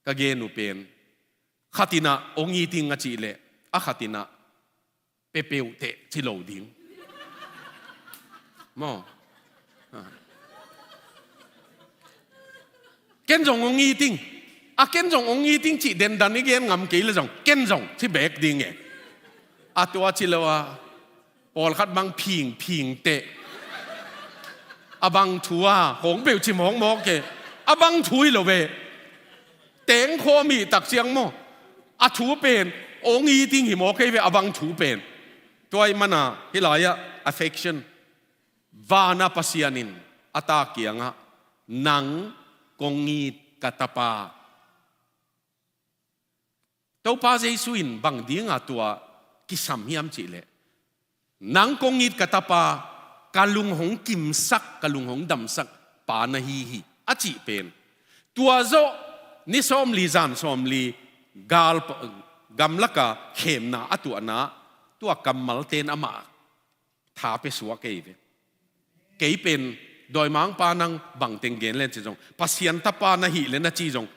ka gen uh pen, khat in ah ong it ing a cih leh, a khat in ah pepeuhteh ci lo ding. Maw? Ken zong ong it ing. A ken zong ong it ing cih dendan i gen ngam kei leh zong, ken zong ci beek ding e. A tua ci lo a, pawlkhat bang phingphingteh, a bang thu a, khawng peuh ci mawkmawk e. A bang thu hi lo ve. Tengkhawm i tak ciang maw, a thu pen ong it ing hi mawk ei ve, a bang thu pen. Tua ahih mana hih lai-ah affection, vana Pasian in a ta kiangah, "Nang kong it ka tapa." Topa Jesu in bang dinga tua kisam hiam cih leh, "Nang kong it ka tapa, ka lung hong kimsak, ka lung hong damsak pa na hi hi," a cih pen, tua zawh ni sawmli zan sawmli gal, gamlaka khemna a tuahna, tua kammalte in amah tha pia suak ei ve. Kei pen dawimangpa nang bangteng gen len ci zong, Pasian tapa na hih leh na ci zong,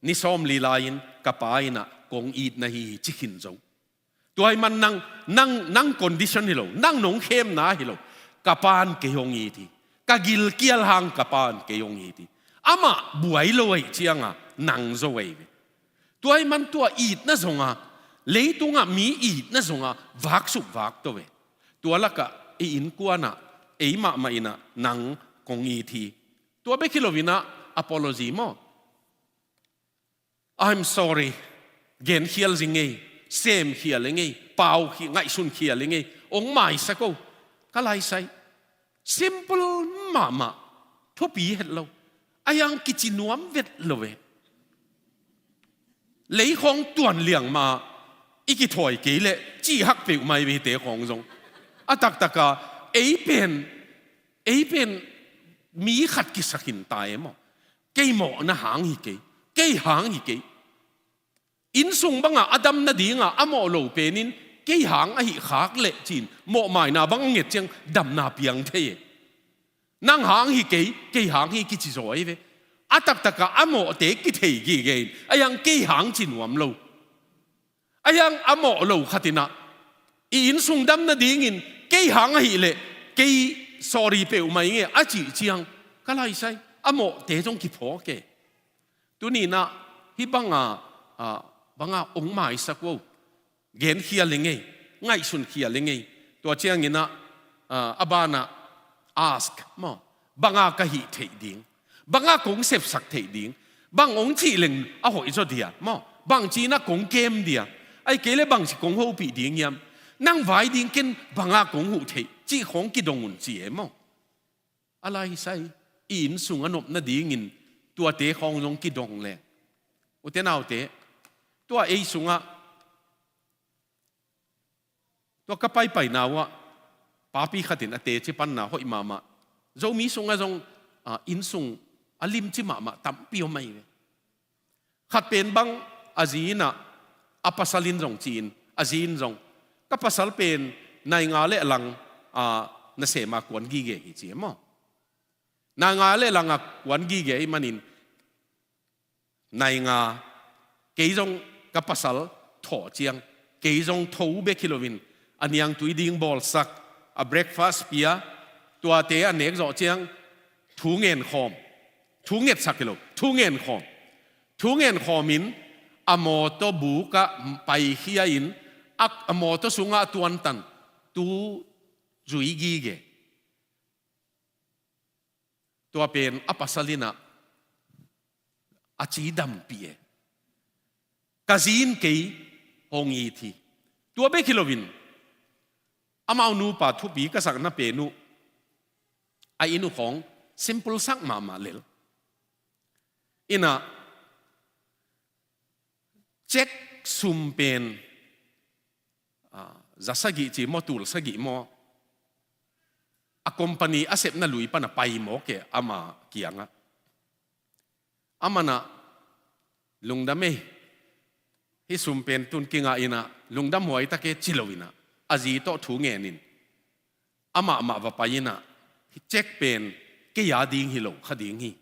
ni sawmli lai-in ka pa in ah kong it na hi hi ci khin zo. Tua ahih man nang, nang, nang condition hi lo, nang nong khemna hi lo. Ka pa'n kei hong it hi. Ka gilkial hang ka pa'n kei hong it hi. Amah buai lo ahih cianga nang zo ei ve. Tua ahih man tua itna zonga, leitungah mi itna zonga vaksuk vak to ve. Tua lakah i innkuanah ei mahmah in ah nang kong it hi. Tua bek hi lo in ah apology maw, "I'm sorry, genkhial zing ei, semkhial ing ei, pau khi, ngaihsunkhial ing ei, ong maisak o, ka laisai." Simple mahmah, thupi het lo. A hiang kici nuam vet lo ve. Lei khawng tuan liang ma, i kithawi kei leh cih hak peuhmah i veite khawng zong. A taktaka, ei pen, ei pen mi khat kisak in ta e maw. Kei mawhna hang hi kei, kei hang hi kei. Innsung banga a dam nadinga a mawh lo penin kei hang ahi khak leh ci-in mawhmaina bang a nget ciang damna piang thei e. Nang hang hi kei, kei hang hi kici zaw ei ve. A taktaka a mawhte kithei gige in, a hiang kei hang ci nuam lo. A hiang a mawh lo khat in ah, i innsung dam nadingin kei hang ahih leh, kei sorry peuhmah ing e a cih ciang, ka laisai, a mawhte zong kiphawk e. Tuni in ah, hih banga, a, banga ong maisak o, genkhial ing ei, ngaihsunkhial ing ei. Tua ciangin ah, a, a banah ask maw, banga ka hih theih ding, banga kong sepsak theih ding, bang ong cih leng a hoih zaw dia maw, bangci in ah kong kem dia, ahih kei leh bangci kong hopih ding hiam, nang vai ding ken banga kong huh theih, cih khawng kidong un ci e maw. A laisai, i innsung a nop nadingin tuate khawng zong kidong leh, ute naute, tua ei sungah, tua ka paipaina uhah, papi khatin a teci panna hoih mahmah. Zomi sungah zong, a, innsung a limci mahmah tampi om ahi ve. Khat pen bang, a zi in ah, a pasal in zong ci-in, a zi in zong, ka pasal pen nai nga le lang, a, nasem a kuan gige hi ci e maw. Nai nga le lang a kuan gige ahih manin, nai nga Kei zong ka pasal thawh ciang, kei zong tho bek hi loin a niangtui ding bawlsak, a breakfast pia, tuate a nek zawh ciang thu ngen khawm, thu ngetsak hi lo, thu ngen khawm, thu ngen khawmin a mawtaw bukah paikhia in a, a mawtaw sungah a tuantan, tu zui gige. Tua pen a pasal inah a ci dampih e. Ka zi in kei hong it hi. Tua bek hi loin amau nupa thupi ka sakna pen uh, a inn uh khawng simple sak mahmah lel. Inah cek sum pen, ah, za sagih ci maw, tul sagih maw, a company a sepna lui pana pai mawk e ama kiangah. Amanah, lungdam ei, hih sum pen tun kingah inah, lungdam huai tak e ci lo inah, a zi tawh thu ngenin amah mah va pai inah, cek pen kei a ding hi lo kha ding hi.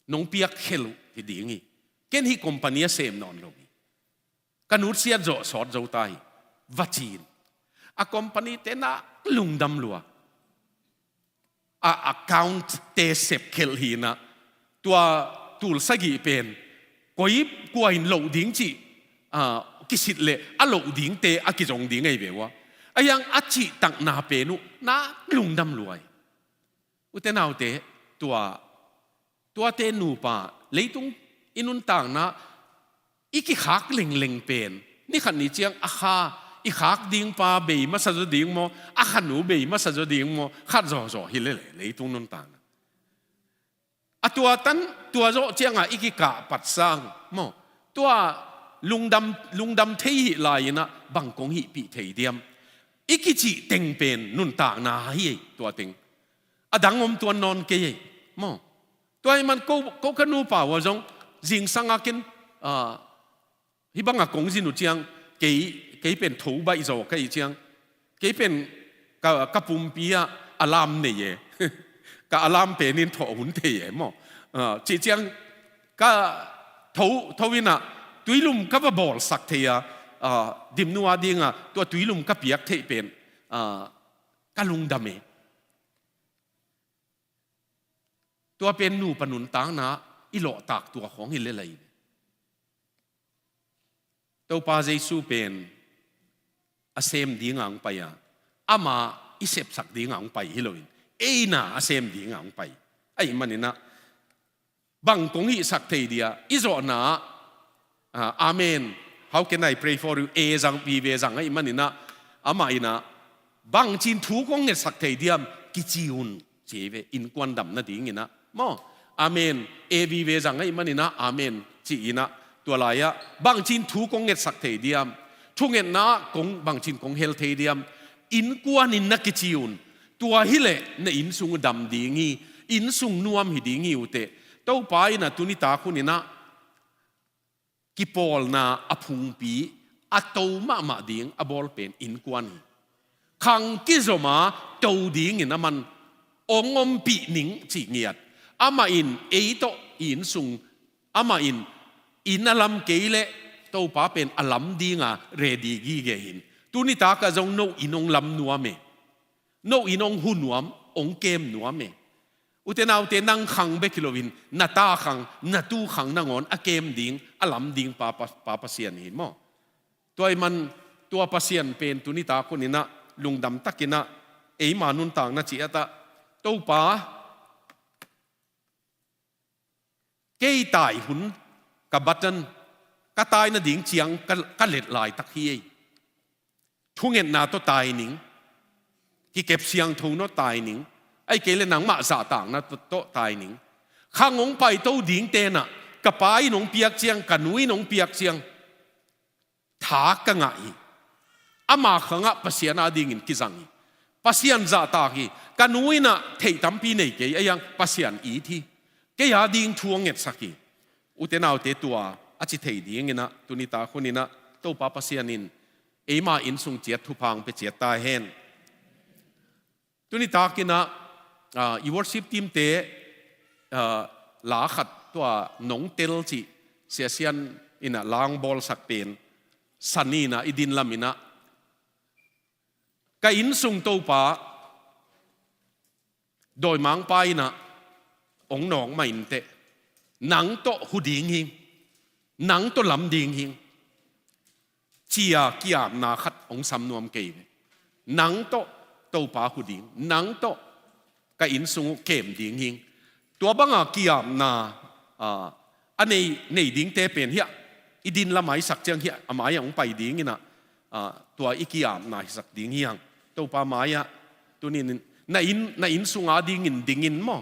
Nong piak khel uh hi ding hi. Ken hih company a sem nawn lo hi. Ka nutsiat zawh sawt zo ta hi, va ci-in. A company te nak lungdam lua. A account te sep khelh hi inah, tua tul sagih pen koi kua in loh ding cih, ah, kisit leh a loh dingte a kizong ding ahi ve ua. A hiang a cihtakna pen uh nak lungdam lua hi. Ute naute, tua, tuate nupa, leitung i nuntakna i kikhak lengleng pen, ni khat ni ciang a kha, i khak ding pa bei masa zaw ding maw, a kha nu bei masa zaw ding maw, khat zawzaw hi lele, leitung nuntakna. A tua tan, tua zawh ciangah i kikah patsang maw, tua lungdam, lungdam thei hi lai inah bang kong hihpih thei diam? I kicih teng pen nuntakna hi ei, tua teng. A dang om tuan nawn kei ei maw. Tua ahih man ko, ko ka nupa ua zong zingsang a ken, ah, hih bangah kong zin uh ciang, kei, kei pen tho baih zaw ka hih ciang, kei pen ka, ka pumpi ah alarm nei e. Ka alarm pen in thawh hun thei e maw. Ah, cih ciang ka tho, tho inah tuilum ka va bawlsak thei a, ah, Dimnu a dinga tua tuilum ka piak theih pen, ah, ka lungdam e. Tua pen nupa nuntakna i lawhtak tua khawng hi lel ahi ve. Topa Jesu pen a sem dinga hong pai a, ama i sepsak dinga hong pai hi loin, eina a sem dinga hong pai. Ahih maninah bang kong hihsak thei dia, i zawhna ah, ah, amen, how can I pray for you? A zang, B ve zang ahih maninah, amah inah, bangcin thu kong ngetsak thei diam, kici un, ci ve, innkuan damna dinginah maw. Amen, A B ve zang ahih maninah, amen, ci inah, tua lai-ah, bangcin thu kong ngetsak thei diam, thungetna ah kong, bangcin kong hel thei diam, innkuan in na kici un. Tua hileh na innsung uh dam ding hi, innsung nuam hi ding hi uh teh. Topa inah tuni tak huninah kipawlna a phungpi a to mahmah ding a bawl pen innkuan hi. Khang kizom a to dingin aman hong ompih ning cih ngiat. Amah in ei tawh i innsung, amah in inn a lam kei leh Topa pen a lam dinga ready gige hi. Tuni takah zong no inn hong lam nuam e. No inn hong hu nuam, hong kem nuam e. Ute naute, nang khang bek hi loin, na ta khang, na tu khang nangawn a kem ding, a lam ding Pa, Pa, Pa Pasian hi maw. Tua ahih man, tua Pasian pen tuni tak huninah, lungdam takinah, eima nuntakna ciatah, Topa, kei tai hun ka button, ka tai nading ciang ka, ka let laitak hi ei. Thungetna tawh tai ning, kikep siangtho tawh tai ning, ahih kei leh nangmah zahtakna tawh, tawh tai ning. Khang hong paito ding tenah, ka pa in hong piak ciang, ka nu in hong piak ciang, tha ka ngah hi. Ama khangah Pasian adingin kizang hi. Pasian zahtak hi. Ka nu inah theih tampi nei kei, a hiang Pasian it hi. Kei ading thu hong ngetsak hi. Ute naute, tua a ci thei dinginah, tuni tak huninah, Topa Pasian in eima innsung ciat thupha hong pia ciat ta hen. Tuni takinah, ah, i worship team te, ah, la khat tua nong tel cih, Sia Sian Inah la hong bawlsak pen sa ni inah i din lam inah, ka inn sung Topa, dawimangpa inah hong nawk mah inteh, nang tawh hu ding hing, nang tawh lam ding hing, ci-a ki-apna khat hong sam nuam kei ve. Nang tawh Topa hu ding, nang tawh ka inn sung uh kem ding hing. Tua banga ki-apna, ah, a nei, nei dingte pen hiah i din lamah i sak ciang hiah a mai-ah hong pai ding inah, ah, tua i ki-apna hisak ding hi hang. Topa mai-ah tuni-in na inn, na inn sunga dingin dingin maw,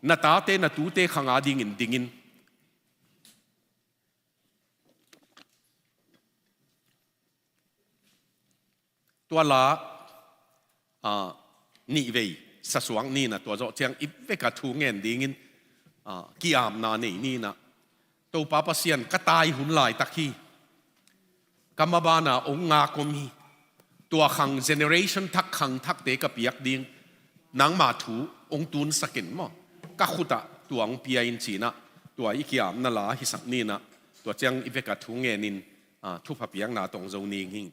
na tate na tute khanga dingin dingin. Tua la, ah, nihvei sasuak ni inah, tua zawh ciang i veka thu ngen dingin, ah, ki-apna nei ni inah, Topa Pasian, ka tai hun laitak hi, ka mabanah hong ngak om hi, tua khang generation thak khang thakte ka piak ding, nangma thu hong tunsak in maw, ka khutah tua hong pia in ci inah, tua i ki-apna la hisak ni inah, tua ciang i veka thu ngenin, ah, thupha piakna tawng zo ning hing.